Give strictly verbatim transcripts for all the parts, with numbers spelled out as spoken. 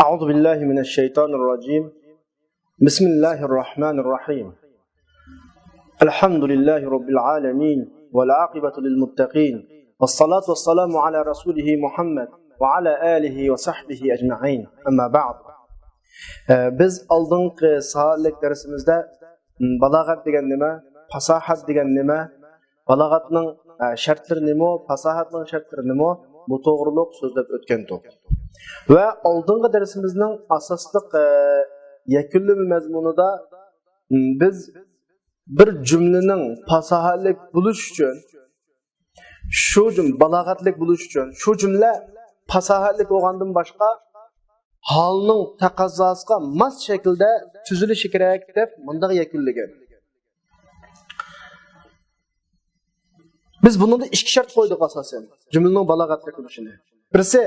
أعوذ بالله من الشيطان الرجيم. بسم الله الرحمن الرحيم. الحمد لله رب العالمين، والعاقبة للمتقين، والصلاة والسلام على رسوله محمد وعلى آله وصحبه أجمعين. أما بعد. ئە، بىز ئالدىنقى سائەتلىك دەرسىمىزدە، م، بالاغەت دېگەن نېمە، پاساھەت دېگەن نېمە، بالاغەتنىڭ، ئە، شەرتلىرى نېمە، پاساھەتنىڭ شەرتلىرى نېمە، بۇ توغرۇلۇق سۆزلەپ ئۆتكەنتۇق. ۋە ئالدىنقى دەرسىمىزنىڭ ئاساسلىق، ئە، يەكۈنلىمە مەزمۇنىدا، م، بىز بىر جۈملىنىڭ پاساھەتلىك بولۇشى ئۈچۈن، شۇ جۈم-، بالاغەتلىك بولۇش ئۈچۈن، شۇ جۈملە پاساھەتلىك بولغاندىن باشقا، ھالنىڭ تەقەززاسىغا ماس شەكىلدە تۈزۈلۈشى كېرەك، دەپ مۇنداق يەكۈنلىگەن. بىز بۇنىڭدا ئىككى شەرت قويدۇق ئاساسەن، جۈملىنىڭ بالاغەتلىك بولۇشىنى. بىرسى،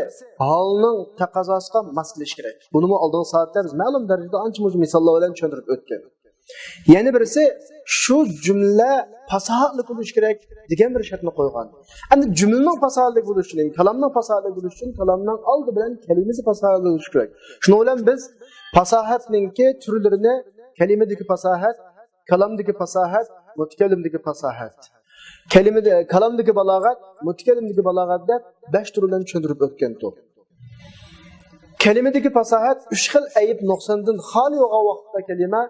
ھالنىڭ تەقەززاسىغا ماس كېلىشى كېرەك. بۇنىمۇ ئالدىنقى سائەتتە بىز مەلۇم دەرىجىدە ئانچە-مۇنچە مىساللار بىلەن چۈشەندۈرۈپ ئۆتكەن. يەنە بىرسى، شۇ جۈملە پاساھەتلىك بولۇشى كېرەك دېگەن بىر شەرتنى قويغان. ئەمدى جۈملىنىڭ پاساھەتلىك بولۇشى ئۈچۈن، كالامنىڭ پاساھەتلىك بولۇشى ئۈچۈن كالامنىڭ ئالدى بىلەن كەلىمىسى پاساھەتلىك بولۇشى كېرەك. شۇنىڭ بىلەن بىز پاساھەتنىڭكى تۈرلىرىنى، كەلىمىدىكى پاساھەت، كالامدىكى پاساھەت، مۇتەكەللىمدىكى پاساھەت، كەلىمىدە، كالامدىكى بالاغەت، مۇتەكەللىمدىكى بالاغەت دەپ بەش تۈر بىلەن چۈشەندۈرۈپ ئۆتكەنتۇق. كەلىمىدىكى پاساھەت ئۈچ خىل ئەيىب نۇقساندىن خالىي بولغان ۋاقىتتا كەلىمە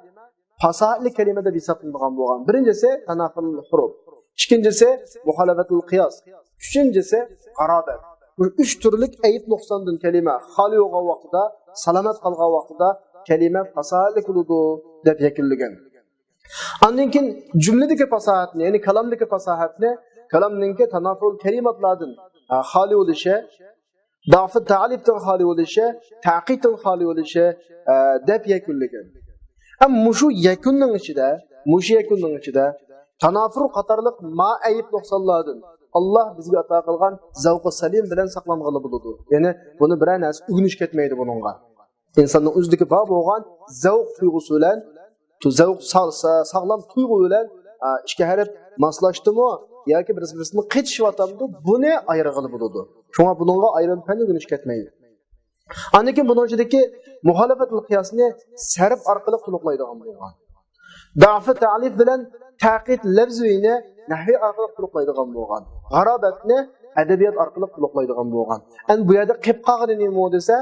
پاساھەتلىك كەلىمە دەپ ھېسابلىنىدىغان بولغان. بىرىنچىسى تانافۇل ھۇرۇپ، ئىككىنچىسى مۇخالىپەتۇل قىياس، ئۈچىنچىسى غارابەت. بۇ ئۈچ تۈرلۈك ئەيىب نۇقساندىن كەلىمە خالىي بولغان ۋاقتىدا، سالامەت قالغان ۋاقتىدا كەلىمە پاساھەتلىك بولىدۇ دەپ يەكۈنلىگەن. ئاندىن كېيىن جۈملىدىكى پاساھەتنى، يەنى كالامدىكى پاساھەتنى، كالامنىڭكى تانافۇل كەلىماتلاردىن، ئە، خالىي بولۇشى، دەفئۇ تەئلىپتىن خالىي بولۇشى، تەقيىدتىن خالىي بولۇشى، ئە، دەپ يەكۈنلىگەن. ئەمما مۇشۇ يەكۈننىڭ ئىچىدە، مۇشۇ يەكۈننىڭ ئىچىدە تانافۇر قاتارلىق ما ئەيىب نۇقسانلاردىن ئاللا بىزگە ئاتا قىلغان زەۋقى سەلىم بىلەن ساقلانغىلى بولىدۇ. يەنى بۇنى بىرەر نەرسە ئۆگىنىش كەتمەيدۇ بۇنىڭغا. ئىنساننىڭ ئۆزىدىكى بار بولغان زەۋق تۇيغۇسى بىلەن، تو-، زەۋق سا-، سا-، ساغلام تۇيغۇ بىلەن، ئا، ئىككى ھەرپ ماسلاشتىمۇ ياكى بىرسى بىرسىدىن قېچىشىۋاتامدۇ، بۇنى ئايرىغىلى بولىدۇ. شۇڭا بۇنىڭغا ئايرىم پەن ئۆگىنىش كەتمەيدۇ. ئاندىن كېيىن بۇنىڭ ئىچىدىكى مۇخالىپەتۇل قىياسنى سەرپ ئارقىلىق تولۇقلايدىغان بولغان. دەفئۇ تەئلىپ بىلەن تەقيىد لەفزىينى نەھۋى ئارقىلىق تولۇقلايدىغان بولغان. غارابەتنى ئەدەبىيات ئارقىلىق تولۇقلايدىغان بولغان. ئەمدى بۇ يەردە قېلىپ قالغىنى نېمە دېسە،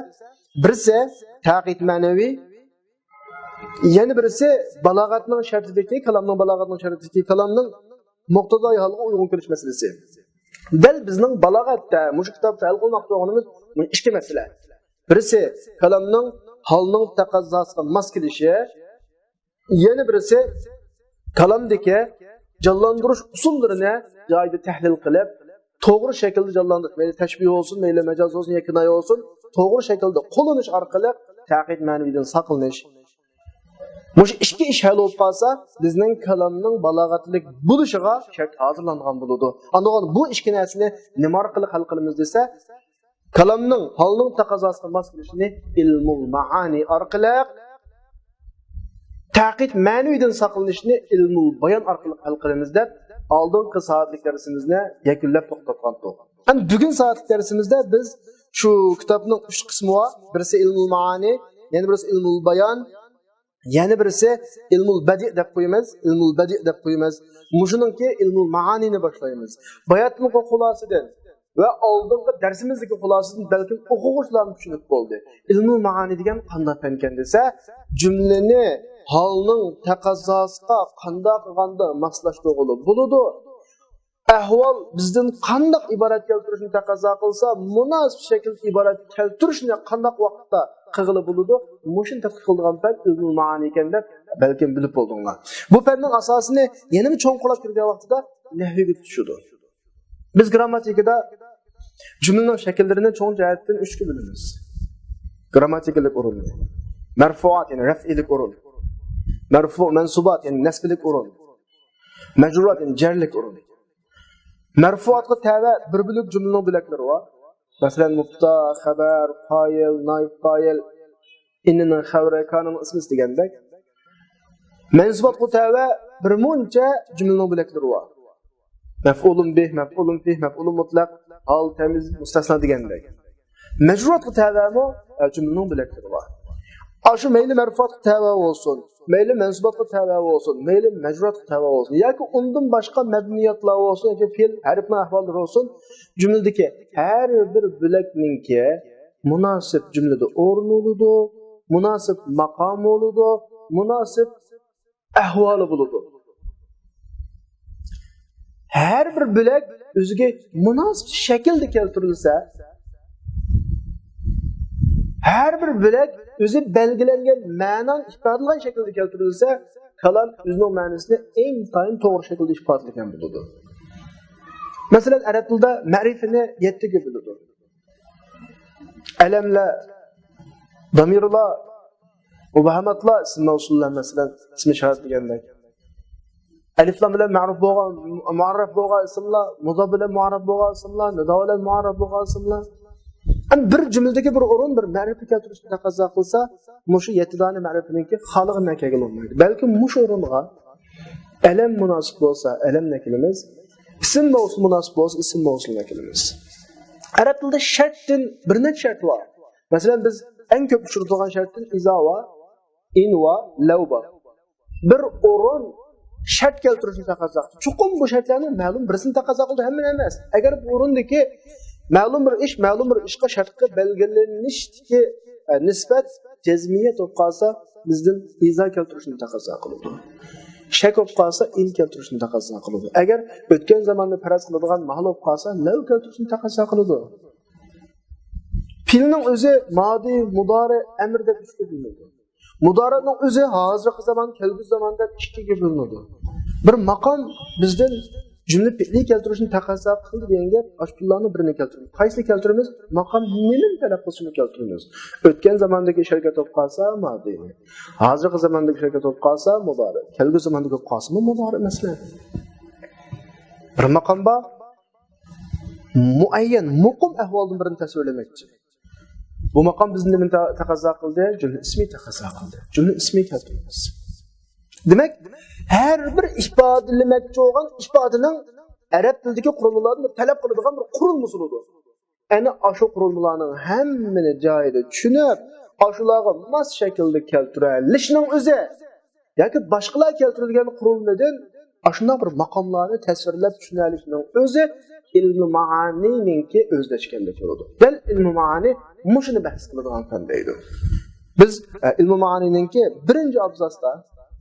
بىرسى تەقيىد مەنىۋى، يەنە بىرسى بالاغەتنىڭ شەرتىدىكى، كالامنىڭ بالاغەتنىڭ شەرتىدىكى، كالامنىڭ مۇقتىزاي ھالغا ئۇيغۇن كېلىش مەسىلىسى. دەل بىزنىڭ بالاغەتتە مۇشۇ كىتابتا ھەل قىلماقچى بولغىنىمىز مۇشۇ ئىككى مەسىلە. بىرسى كالامنىڭ ھالنىڭ تەقەززاسىغا ماس كېلىشى، يەنە بىرسى كالامدىكى جانلاندۇرۇش ئۇسۇللىرىنى جايىدا تەھلىل قىلىپ، توغرا شەكىلدە جانلاندۇرۇش، مەيلى تەشبىھ بولسۇن، مەيلى مەجاز بولسۇن ياكى كىنايە بولسۇن، توغرا شەكىلدە قوللىنىش ئارقىلىق تەقيىد مەنىۋىدىن ساقلىنىش. مۇشۇ ئىككى ئىش ھەل بولۇپ قالسا، بىزنىڭ كالامنىڭ بالاغەتلىك بولۇشىغا شەرت ھازىرلانغان بولىدۇ. ئاندىن بۇ ئىككى نەرسىنى نېمە ئارقىلىق ھەل قىلىمىز دېسە، كالامنىڭ ھالنىڭ تەقەززاسىغا ماس كېلىشىنى ئىلمۇل مائانى ئارقىلىق، تەقيىد مەنىۋىدىن ساقلىنىشنى ئىلمۇل بايان ئارقىلىق ھەل قىلىمىز دەپ، ئالدىنقى سائەتلىك دەرسىمىزنى يەكۈنلەپ توختاتقانتۇق. ئەمدى بۈگۈن سائەتلىك دەرسىمىزدە بىز شۇ كىتابنىڭ ئۈچ قىسمى بار. بىرسى ئىلمۇل مائانى، يەنە بىرسى ئىلمۇل بايان، يەنە بىرسى ئىلمۇل بەدىئ دەپ قويىمىز، ئىلمۇل بەدىئ دەپ قويىمىز. مۇشۇنىڭكى ئىلمۇل مائانىنى باشلايمىز. باياتنىڭ خۇلاسىدىن ۋە ئالدىنقى دەرسىمىزدىكى خۇلاسىدىن بەلكىم ئوقۇغۇچىلارمۇ چۈشىنىپ بولدى. ئىلمۇل مائانى دېگەن قانداق پەنكەن دېسە، جۈملىنى ھالنىڭ تەقەززاسىغا قانداق قىلغاندا ماسلاشتۇرغىلى بولىدۇ؟ ئەھۋال بىزدىن قانداق ئىبارەت كەلتۈرۈشنى تەقەززا قىلسا، مۇناسىپ شەكىلدە ئىبارەت كەلتۈرۈشنى قانداق ۋاقىتتا قىلغىلى بولىدۇ؟ مۇشۇنى تەتقىق قىلىدىغان پەن ئىلمۇل مائانى ئىكەن دەپ بەلكىم بىلىپ بولدۇڭلار. بۇ پەننىڭ ئاساسىنى يەنىمۇ چوڭقۇرلاپ كىرگەن ۋاقتىدا نەھۋىگە تۇتىشىدۇ. بىز گرامماتىكىدا جۈملىنىڭ شەكىللىرىنى چوڭ جەھەتتىن ئۈچكە بۆلىمىز. گرامماتىكىلىق ئورۇننى. مەرفۇئات، يەنى رەفئىلىك ئورۇن. مەرفۇ، مەنسۇبات، يەنى نەسبىلىك ئورۇن. مەجرۇرات، يەنى جەرلىك ئورۇن. مەرفۇئاتقا تەۋە بىر بۆلەك جۈملىنىڭ بۆلەكلىرى بار. مەسىلەن، مۇبتەدا، خەۋەر، پائىل، نائىب پائىل، ئىننىنىڭ خەۋىرى، كانىنىڭ ئىسمى دېگەندەك. مەنسۇباتقا تەۋە بىر مۇنچە جۈملىنىڭ بۆلەكلىرى بار. مەفئۇلۇن بىھ، مەفئۇلۇن فىھ، مەفئۇلۇن مۇتلەق، ھال، تەميىز، مۇستەسنا دېگەندەك. مەجرۇراتقا تەۋەمۇ، ئە، جۈملىنىڭ بۆلەكلىرى بار. ئاشۇ مەيلى مەرفۇئاتقا تەۋە بولسۇن، مەيلى مەنسۇباتقا تەۋە بولسۇن، مەيلى مەجرۇراتقا تەۋە بولسۇن ياكى ئۇندىن باشقا مەدنىياتلار بولسۇن ياكى پېئىل ھەرپنىڭ ئەھۋاللىرى بولسۇن، جۈملىدىكى ھەر بىر بۆلەكنىڭكى مۇناسىپ جۈملىدە ئورنى بولىدۇ، مۇناسىپ ماقامى بولىدۇ، مۇناسىپ ئەھۋالى بولىدۇ. ھەر بىر بۆلەك ئۆزىگە مۇناسىپ شەكىلدە كەلتۈرۈلسە، ھەر بىر بۆلەك ئۆزى بەلگىلەنگەن مەنانى ئىپادىلىگەن شەكىلدە كەلتۈرۈلسە، كالام ئۆزىنىڭ مەنىسىنى ئىنتايىن توغرا شەكىلدە ئىپادىلىگەن بولىدۇ. مەسىلەن، ئەرەب تىلىدا مەرىپىنى يەتتىگە بۆلىدۇ. ئەلەملەر، دامىرلار، مۇبھەماتلار ئىسىم مەۋسۇللار، مەسىلەن، ئىسمى ئىشارەت دېگەندەك. ئەلىفلام بىلەن مەرۇپ بولغان، مۇئەررەپ بولغان ئىسىملار، مۇزاف بىلەن مۇئەررەپ بولغان ئىسىملار، نىدا بىلەن مۇئەررەپ بولغان ئىسىملار. ئەمما بىر جۈملىدىكى بىر ئورۇن بىر مەرىپە كەلتۈرۈشنى تەقەززا قىلسا، مۇشۇ يەتتە دانە مەرىپىنىڭكى خالىغان نەكىگە بولمايدۇ. بەلكىم مۇشۇ ئورۇنغا ئەلەم مۇناسىپ بولسا، ئەلەم نەكىلىمىز، ئىسىم مەۋسۇل مۇناسىپ بولسا، ئىسىم مەۋسۇل نەكىلىمىز. ئەرەب تىلىدا شەرتتىن بىر نەچچە شەرت بار. مەسىلەن، بىز ئەڭ كۆپ ئۇچرىتىدىغان شەرتتىن ئىزا ۋا، ئىن ۋا، لەۋ بار. بىر ئورۇن شەرت كەلتۈرۈشنى تەقەززا قىلىدۇ. چوقۇم بۇ شەرتلەرنىڭ مەلۇم بىرسىنى تەقەززا قىلىدۇ، ھەممىنى ئەمەس. ئەگەر بۇ ئورۇندىكى مەلۇم بىر ئىش، مەلۇم بىر ئىشقا شەرتقە بەلگىلىنىشتىكى، ئە، نىسبەت جەزمىيەت بولۇپ قالسا، بىزدىن ئىزا كەلتۈرۈشنى تەقەززا قىلىدۇ. شەك بولۇپ قالسا، ئىن كەلتۈرۈشنى تەقەززا قىلىدۇ. ئەگەر ئۆتكەن زاماننى پەرەز قىلىدىغان ماھال بولۇپ قالسا، لەۋ كەلتۈرۈشنى تەقەززا قىلىدۇ. پېئىلنىڭ ئۆزى مادى، مۇدارى، ئەمر دەپ ئۈچكە بۆلۈنىدۇ. مۇدارىنىڭ ئۆزى ھازىرقى زامان، كەلگۈسى زامان دەپ ئىككىگە بۆلۈنىدۇ. بىر ماقام بىزدىن جۈملە پېئىلى كەلتۈرۈشنى تەقەززا قىلدى دېگەن گەپ ئاشۇلارنىڭ بىرىنى كەلتۈرىمىز. قايسىنى كەلتۈرىمىز؟ ماقام نېمىنى تەلەپ قىلسا شۇنى كەلتۈرىمىز. ئۆتكەن زاماندىكى ئىش ھەرىكەت بولۇپ قالسا مادىنى، ھازىرقى زاماندىكى ئىش ھەرىكەت بولۇپ قالسا مۇدارى، كەلگۈسى زاماندىكى بولۇپ قالسىمۇ مۇدارى، مەسىلەن. بىر ماقام بار، مۇئەييەن، مۇقىم ئەھۋالدىن بىرنى تەسۋىرلىمەكچى. بۇ ماقام بىزدىن نېمىنى تە-، تەقەززا قىلدى؟ جۈملە ئىسمى تەقەززا قىلدى. جۈملە ئىسمى كەلتۈرىمىز. دېمەك، ھەر بىر ئىپادىلىمەكچى بولغان ئىپادىنىڭ ئەرەب تىلىدىكى قۇرۇلمىلاردىن بىر تەلەپ قىلىدىغان بىر قۇرۇلمىسى بولىدۇ. ئەنە ئاشۇ قۇرۇلمىلارنىڭ ھەممىنى جايىدا چۈشىنىپ، ئاشۇلارغا ماس شەكىلدە كەلتۈرەلىشنىڭ ئۆزى ياكى باشقىلار كەلتۈرۈلگەن قۇرۇلمىدىن ئاشۇنداق بىر ماقاملارنى تەسۋىرلەپ چۈشىنەلىشنىڭ ئۆزى ئىلمى مائانىنىڭكى ئۆزلەشكەندەك بولىدۇ. دەل ئىلمى مائانى مۇشۇنى بەھس قىلىدىغان پەن دەيدۇ. بىز، ئە، ئىلمى مائانىنىڭكى بىرىنچى ئابزاستا،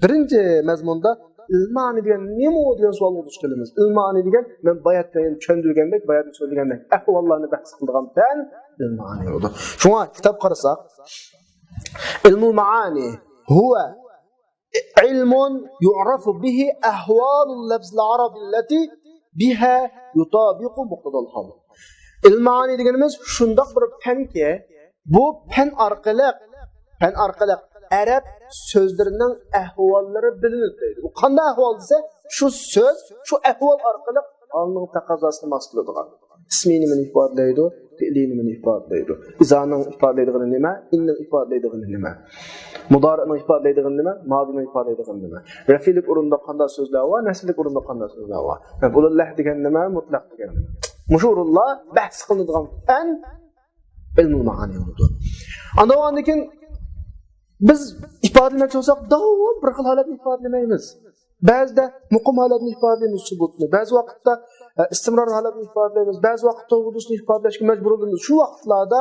بىرىنچى مەزمۇندا ئىلمى مائانى دېگەن نېمە دېگەن سوئالغا دۇچ كېلىمىز. ئىلمى مائانى دېگەن مەن باياتىن چۈشەندۈرگەندەك، باياتىن سۆزلىگەندەك ئەھۋاللارنى بەھس قىلىدىغان پەن ئىلمى مائانى بولىدۇ. شۇڭا كىتاب قارىساق، ئىلمۇل مائانى ھۇۋە علم يعرف به أحوال اللفظ العربي التي بها يطابق مقتضى الحال. ئىلمى مائانى دېگىنىمىز شۇنداق بىر پەنكى، بۇ پەن ئارقىلىق، پەن ئارقىلىق ئەرەب سۆزلىرىنىڭ ئەھۋاللىرى بىلىنىدۇ دەيدۇ. بۇ قانداق ئەھۋال دېسە، شۇ سۆز، شۇ ئەھۋال ئارقىلىق ھالنىڭ تەقەززاسىغا ماس كېلىدىغان. ئىسمى نېمىنى ئىپادىلەيدۇ؟ پېئلى نېمىنى ئىپادىلەيدۇ؟ ئىزانىڭ ئىپادىلەيدىغىنى نېمە؟ ئىننىڭ ئىپادىلەيدىغىنى نېمە؟ مۇدارىئنىڭ ئىپادىلەيدىغىنى نېمە؟ مادىنىڭ ئىپادىلەيدىغىنى نېمە؟ رەفئىلىك ئورۇندا قانداق سۆزلەر بار؟ نەسبىلىك ئورۇندا قانداق سۆزلەر بار؟ مەفئۇلۇللاھ دېگەن نېمە؟ مۇتلەق دېگەن نېمە؟ مۇشۇ ئورۇنلار بەھس قىلىنىدىغان پەن ئىلمۇل مائانى بولىدۇ. ئاندىن بولغاندىن كېيىن بىز ئىپادىلىمەكچى بولساق، داۋام بىر خىل ھالەتنى ئىپادىلىمەيمىز. بەزىدە مۇقىم ھالەتنى ئىپادىلەيمىز، سۇبۇتنى. بەزى ۋاقىتتا، ئە، ئىستىمرار ھالەتنى ئىپادىلەيمىز. بەزى ۋاقىتتا ھۇدۇسنى ئىپادىلەشكە مەجبۇر بولىمىز. شۇ ۋاقىتلاردا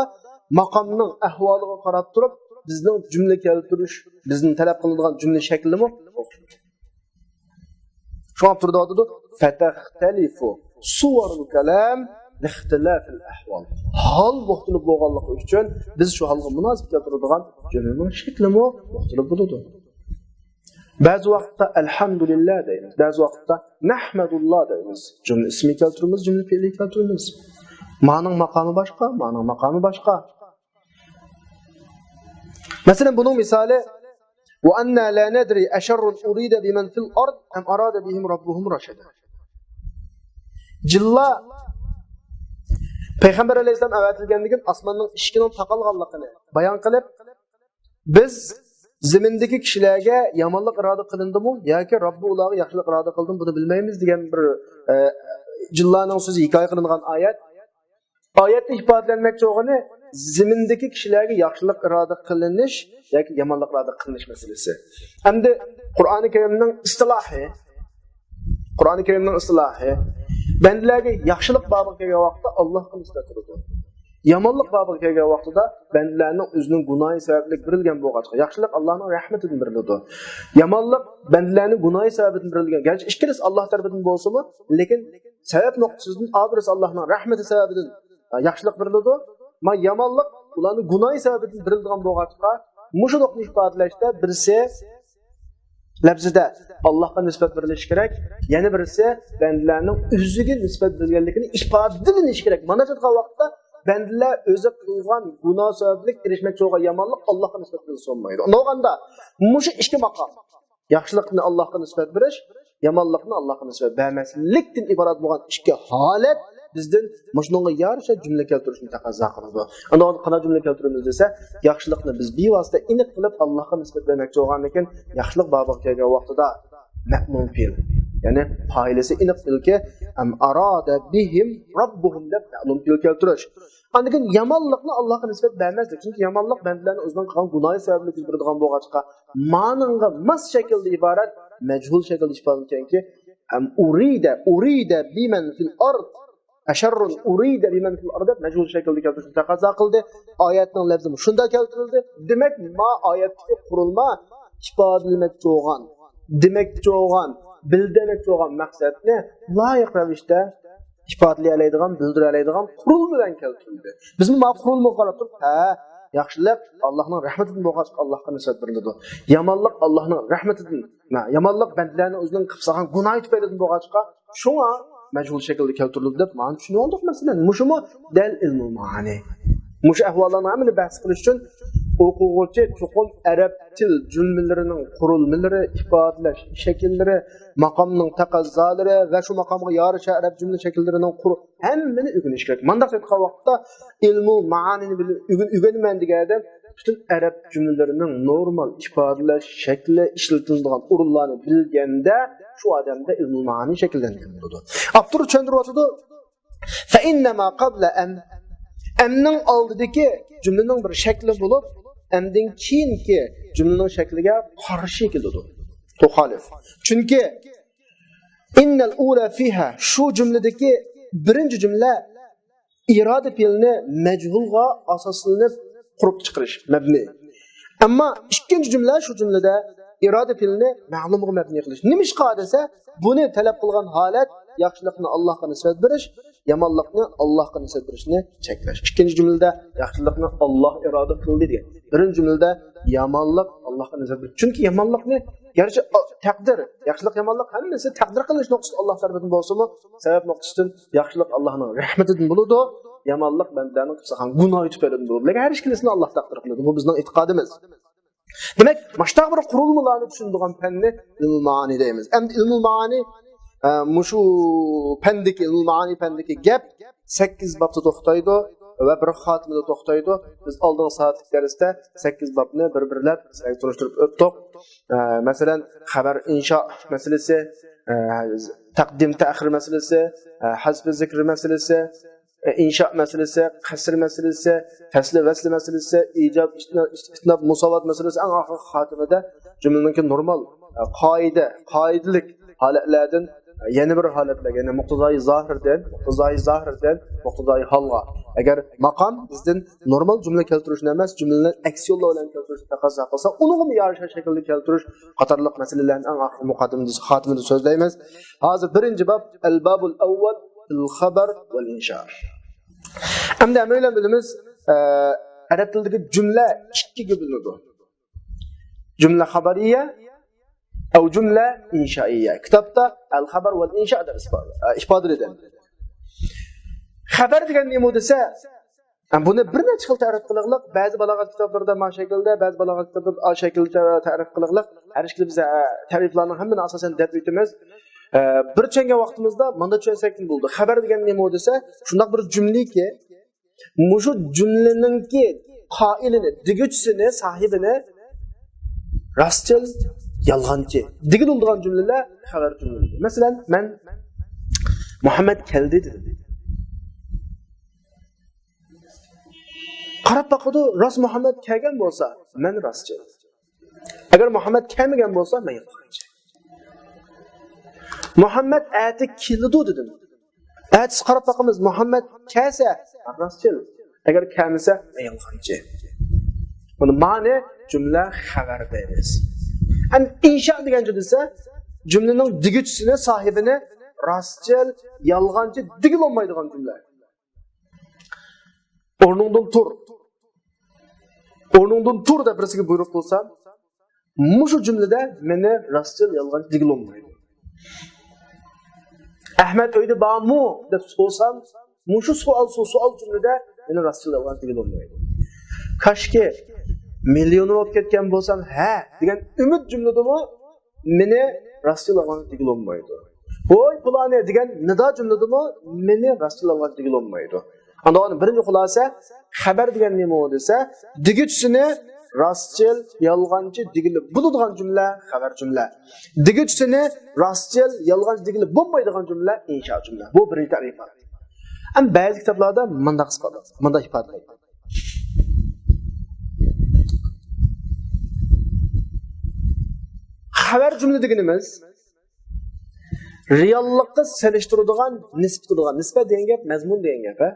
ماقامنىڭ ئەھۋالىغا قاراپ تۇرۇپ، بىزنىڭ جۈملە كەلتۈرۈش، بىزدىن تەلەپ قىلىنىدىغان جۈملە شەكلىمۇ ئوخشىمايدۇ. شۇڭا ئاپتور دەۋاتىدۇ، «فتختلف صور الكلام لاختلاف الأحوال». ھال مۇختەلىپ بولغانلىقى ئۈچۈن، بىز شۇ ھالغا مۇناسىپ كەلتۈرىدىغان جۈملىنىڭ شەكلىمۇ مۇختەلىپ بولىدۇ. بەزى ۋاقىتتا «ئەلھەمدۇلىللا» دەيمىز، بەزى ۋاقىتتا «نەھمەدۇللا» دەيمىز. جۈملە ئىسمى كەلتۈرىمىز، جۈملە پېئلى كەلتۈرىمىز. مانىڭ ماقامى باشقا، مانىڭ ماقامى باشقا. مەسىلەن، بۇنىڭ مىسالى، «وأنا لا ندري أشر أريد بمن في الأرض أم أراد بهم ربهم رشدا». جىنلار پەيغەمبەر ئەلەيھىسسالام ئەۋەتىلگەندىن كېيىن ئاسماننىڭ ئىشىكىنىڭ تاقالغانلىقىنى بايان قىلىپ، «بىز زېمىندىكى كىشىلەرگە يامانلىق ئىرادە قىلىندىمۇ ياكى رەببى ئۇلارغا ياخشىلىق ئىرادە قىلدىمۇ، بۇنى بىلمەيمىز» دېگەن بىر، ئە، جىنلارنىڭ سۆزى ھېكايە قىلىنغان ئايەت. ئايەتتە ئىپادىلەنمەكچى بولغىنى، زېمىندىكى كىشىلەرگە ياخشىلىق ئىرادە قىلىنىش ياكى يامانلىق ئىرادە قىلىنىش مەسىلىسى. ئەمدى قۇرئانى كەرىمنىڭ ئىستىلاھى، قۇرئانى كەرىمنىڭ ئىستىلاھى، بەندىلەرگە ياخشىلىق بابىغا كەلگەن ۋاقىتتا ئاللاھقا نىسبەت قىلىدۇ. يامانلىق بابىغا كەلگەن ۋاقتىدا بەندىلەرنىڭ ئۆزىنىڭ گۇناھى سەۋەبلىك بېرىلگەن بولغاچقا، ياخشىلىق ئاللاھنىڭ رەھمىتىدىن بېرىلىدۇ. يامانلىق بەندىلەرنىڭ گۇناھى سەۋەبىدىن بېرىلگەن. گەرچە ئىككىلىسى ئاللاھ تەرىپىدىن بولسىمۇ، لېكىن سەۋەب نۇقتىسىدىن ئابىرىسى ئاللاھنىڭ رەھمىتى سەۋەبىدىن، ئە، ياخشىلىق بېرىلىدۇ. ما يامانلىق ئۇلارنىڭ گۇناھى سەۋەبىدىن بېرىلىدىغان بولغاچقا، مۇشۇ نۇقتىنى ئىپادىلەشتە بىرسى لەپزىدە ئاللاھقا نىسبەت بېرىلىشى كېرەك، يەنە بىرسى بەندىلەرنىڭ ئۆزىگە نىسبەت بېرىلگەنلىكىنى ئىپادىلىنىشى كېرەك. مانا شۇنداق ۋاقىتتا بەندىلەر ئۆزى قىلغان گۇناھ سەۋەبلىك ئېرىشمەكچى بولغان يامانلىق ئاللاھقا نىسبەت بېرىلسە بولمايدۇ. ئۇنداق بولغاندا مۇشۇ ئىككى ماقام، ياخشىلىقنى ئاللاھقا نىسبەت بېرىش، يامانلىقنى ئاللاھقا نىسبەت بەرمەسلىكتىن ئىبارەت بولغان ئىككى ھالەت بىزدىن مۇشۇنىڭغا يارىشا جۈملە كەلتۈرۈشنى تەقەززا قىلىدۇ. ئاندىن قانداق جۈملە كەلتۈرىمىز دېسە، ياخشىلىقنى بىز بىۋاسىتە ئېنىق قىلىپ ئاللاھقا نىسبەت بەرمەكچى بولغاندىن كېيىن، ياخشىلىق بابىغا كەلگەن ۋاقتىدا مەلۇم پېئىل، يەنى پائىلىسى ئېنىق پېئىلكى، ئەم ئارادە بىھىم رەببۇھۇم دەپ مەلۇم پېئىل كەلتۈرۈش. ئاندىن كېيىن يامانلىقنى ئاللاھقا نىسبەت بەرمەسلىك. چۈنكى يامانلىق بەندىلەرنىڭ ئۆزىنىڭ قىلغان گۇناھى سەۋەبلىك يۈز بېرىدىغان بولغاچقا، مانىڭغا ماس شەكىلدە ئىبارەت مەجھۇل شەكىلدە ئىپادىلىنگەنكى، ئەم ئۇرىدە، ئۇرىدە بىمەن فىل ئارد، ئەشەررۇن ئۇرىدە بىمەن فىل ئارد دەپ مەجھۇل شەكىلدە كەلتۈرۈشنى تەقەززا قىلدى. ئايەتنىڭ لەپزى شۇنداق كەلتۈرۈلدى. دېمەك، ما ئايەتتىكى قۇرۇلما ئىپادىلىمەكچى بولغان، دېمەكچى بولغان، بىلدۈرمەكچى بولغان مەقسەتنى لايىق رەۋىشتە ئىپادىلىيەلەيدىغان، بىلدۈرەلەيدىغان قۇرۇلما بىلەن كەلتۈرۈلدى. بىزمۇ ما قۇرۇلمىغا قاراپ تۇرۇپ، ھە، ياخشىلىق ئاللاھنىڭ رەھمىتىدىن بولغاچقا ئاللاھقا نىسبەت بېرىلىدۇ. يامانلىق ئاللاھنىڭ رەھمىتىدىن، ھە، يامانلىق بەندىلەرنىڭ ئۆزىنىڭ قىلىپ سالغان گۇناھى تۈپەيلىدىن بولغاچقا، شۇڭا مەجھۇل شەكىلدە كەلتۈرۈلدى دەپ مانا چۈشىنىۋالدۇق. مەسىلەن، مۇشۇمۇ دەل ئىلمۇل مائانى. مۇشۇ ئەھۋاللارنىڭ ھەممىنى بەھس قىلىش ئۈچۈن ئوقۇغۇچى چوقۇم ئەرەب تىل جۈملىلىرىنىڭ قۇرۇلمىلىرى، ئىپادىلەش شەكىللىرى، ماقامنىڭ تەقەززالىرى ۋە شۇ ماقامغا يارىشا ئەرەب جۈملە شەكىللىرىنىڭ قۇر-، ھەممىنى ئۆگىنىش كېرەك. مانداق ئېيتقان ۋاقىتتا ئىلمۇ مائانىنى بىلىپ ئۆگەن-، ئۆگەنىمەن دېگەن ئادەم پۈتۈن ئەرەب جۈملىلىرىنىڭ نورمال ئىپادىلەش شەكلى، ئىشلىتىلىدىغان ئورۇنلارنى بىلگەندە، شۇ ئادەمدە ئىلمۇ مائانى شەكىللەنگەن بولىدۇ. ئاپتور چۈشەندۈرۈۋاتىدۇ، فەئىننەما قابلە ئەم، ئەمنىڭ ئالدىدىكى جۈملىنىڭ بىر شەكلى بولۇپ، ئەمدىن كېيىنكى جۈملىنىڭ شەكلىگە قارشى كېلىدۇ. تۇخالىف. چۈنكى ئىننەل ئۇلە فىھا، شۇ جۈملىدىكى بىرىنچى جۈملە ئىرادە پېئىلنى مەجھۇلغا ئاساسلىنىپ قۇرۇپ چىقىرىش، مەبنى. ئەمما ئىككىنچى جۈملە، شۇ جۈملىدە ئىرادە پېئىلنى مەلۇمغا مەبنى قىلىش. نېمىشقا دېسە، بۇنى تەلەپ قىلغان ھالەت ياخشىلىقنى ئاللاھقا نىسبەت بېرىش، يامانلىقنى ئاللاھقا نىسبەت بېرىشنى چەكلەش. ئىككىنچى جۈملىدە ياخشىلىقنى ئاللاھ ئىرادە قىلدى دېگەن. بىرىنچى جۈملىدە يامانلىق ئاللاھقا نىسبەت بېرىش. چۈنكى يامانلىقنى، گەرچە تەقدىر، ياخشىلىق، يامانلىق ھەممىسى تەقدىر قىلىنىش نۇقتىسى ئاللاھ تەرىپىدىن بولسىمۇ، سەۋەب نۇقتىسىدىن ياخشىلىق ئاللاھنىڭ رەھمىتىدىن بولىدۇ، يامانلىق بەندىلەرنىڭ قىلىپ سالغان گۇناھى تۈپەيلىدىن بولىدۇ. لېكىن ھەر ئىككىلىسىنى ئاللاھ تەقدىر قىلىدۇ. بۇ بىزنىڭ ئېتىقادىمىز. دېمەك، ماشۇنداق بىر قۇرۇلمىلارنى چۈشىنىدىغان پەننى ئىلمۇل مائانى دەيمىز. ئەمدى ئىلمۇل مائانى، ئە، مۇشۇ پەندىكى، ئىلمۇل مائانى پەندىكى گەپ سەككىز بابتا توختايدۇ ۋە بىر خاتىمىدە توختايدۇ. بىز ئالدىنقى سائەتلىك دەرستە سەككىز بابنى بىر-بىرلەپ سىلەرگە تونۇشتۇرۇپ ئۆتتۇق. ئە، مەسىلەن، خەۋەر ئىنشا مەسىلىسى، ئە، تەقدىم تەئخىر مەسىلىسى، ئە، ھەزپى زىكر مەسىلىسى، ئىنشا مەسىلىسى، قەسر مەسىلىسى، پەسلى ۋەسلى مەسىلىسى، ئىجاب، ئىستىناب، مۇساۋات مەسىلىسى، ئەڭ ئاخىرقى خاتىمىدە جۈملىنىڭكى نورمال، ئە، قائىدە، قائىدىلىك ھالەتلەردىن، ئە، يەنە بىر ھالەتلەرگە، يەنى مۇقتىزايى زاھىردىن، مۇقتىزايى زاھىردىن، مۇقتىزايى ھالغا. ئەگەر ماقام بىزدىن نورمال جۈملە كەلتۈرۈشنى ئەمەس، جۈملىنى ئەكس يوللار بىلەن كەلتۈرۈشنى تەقەززا قىلسا، ئۇنىڭغىمۇ يارىشا شەكىلدە كەلتۈرۈش قاتارلىق مەسىلىلەرنى ئەڭ ئاخىرقى مۇقەددىمىدە، خاتىمىدە سۆزلەيمىز. ھازىر بىرىنچى باب، ئەل بابۇل ئەۋۋەل، فىل خەبەر ۋەل ئىنشا. ئەمدى ھەممەيلەن بىلىمىز، ئە، ئەرەب تىلىدىكى جۈملە ئىككىگە بۆلۈنىدۇ. جۈملە خەبەرىيە، ئەۋ جۈملە ئىنشائىيە. كىتابتا ئەل خەبەر ۋەل ئىنشا دەپ ئىپادىلىدى. خەبەر دېگەن نېمە دېسە، ھە، بۇنى بىر نەچچە خىل تەرىپ قىلىقلىق. بەزى بالاغەت كىتابلىرىدا ما شەكىلدە، بەزى بالاغەت كىتابلىرىدا ئا شەكىلدە تەرىپ قىلىقلىق. ھەر ئىككىلى بىز، ئە، تەرىپلارنىڭ ھەممىنى ئاساسەن دەپ ئۆتىمىز. ئە، بىر چۈشەنگەن ۋاقتىمىزدا مانا چۈشەنسەكمۇ بولىدۇ. خەبەر دېگەن نېمە دېسە، شۇنداق بىر جۈملىكى، مۇشۇ جۈملىنىڭكى قائىلىنى، دېگۈچىسىنى، ساھىبىنى راستچىل، يالغانچى دېگىلى بولىدىغان جۈملىلەر خەۋەر جۈملىلىرى. مەسىلەن، مەن مۇھەممەد كەلدى دېدىم. قاراپ باقىدۇ، راست مۇھەممەد كەلگەن بولسا، مەن راستچىل. ئەگەر مۇھەممەد كەلمىگەن بولسا، مەن يالغانچى. مۇھەممەد ئەتە كېلىدۇ دېدىم. ئەتىسى قاراپ باقىمىز، مۇھەممەد كەلسە، راستچىل. ئەگەر كەلمىسە، مەن يالغانچى. بۇنى مانا جۈملە خەۋەر دەيمىز. ئەمدى ئىنشا دېگەنچە دېسە، جۈملىنىڭ دېگۈچىسىنى، ساھىبىنى راستچىل، يالغانچى دېگىلى بولمايدىغان جۈملە. ئورنۇڭدىن تۇر. ئورنۇڭدىن تۇر دەپ بىرسىگە بۇيرۇق قىلسام، مۇشۇ جۈملىدە مېنى راستچىل يالغانچى دېگىلى بولمايدۇ. ئەھمەد ئۆيدە بارمۇ دەپ سورىسام، مۇشۇ سوئال، سو-، سوئال جۈملىدە مېنى راستچىل يالغانچى دېگىلى بولمايدۇ. كاشكى مىليونېر بولۇپ كەتكەن بولسام، ھە دېگەن ئۈمىد جۈملىدىمۇ مېنى راستچىل يالغانچى دېگىلى بولمايدۇ. ۋوي پۇلانى دېگەن نىدا جۈملىدىمۇ مېنى راستچىل يالغانچى دېگىلى بولمايدۇ. ئاندىن بىرىنچى خۇلاسە، خەۋەر دېگەن نېمە دېسە، دېگۈچىسىنى راستچىل، يالغانچى دېگىلى بولىدىغان جۈملە خەۋەر جۈملە. دېگۈچىسىنى راستچىل، يالغانچى دېگىلى بولمايدىغان جۈملە ئىنشا جۈملە. بۇ بىرىنچى تەرىپات. ئەمما بەزى كىتابلاردا مۇنداق ئىسپاتلايدۇ، مۇنداق ئىپادىلەيدۇ. خەۋەر جۈملە دېگىنىمىز رېئاللىققا سېلىشتۇرىدىغان، نىسبەت تۇرىدىغان، نىسبەت دېگەن گەپ مەزمۇن دېگەن گەپ، ھە؟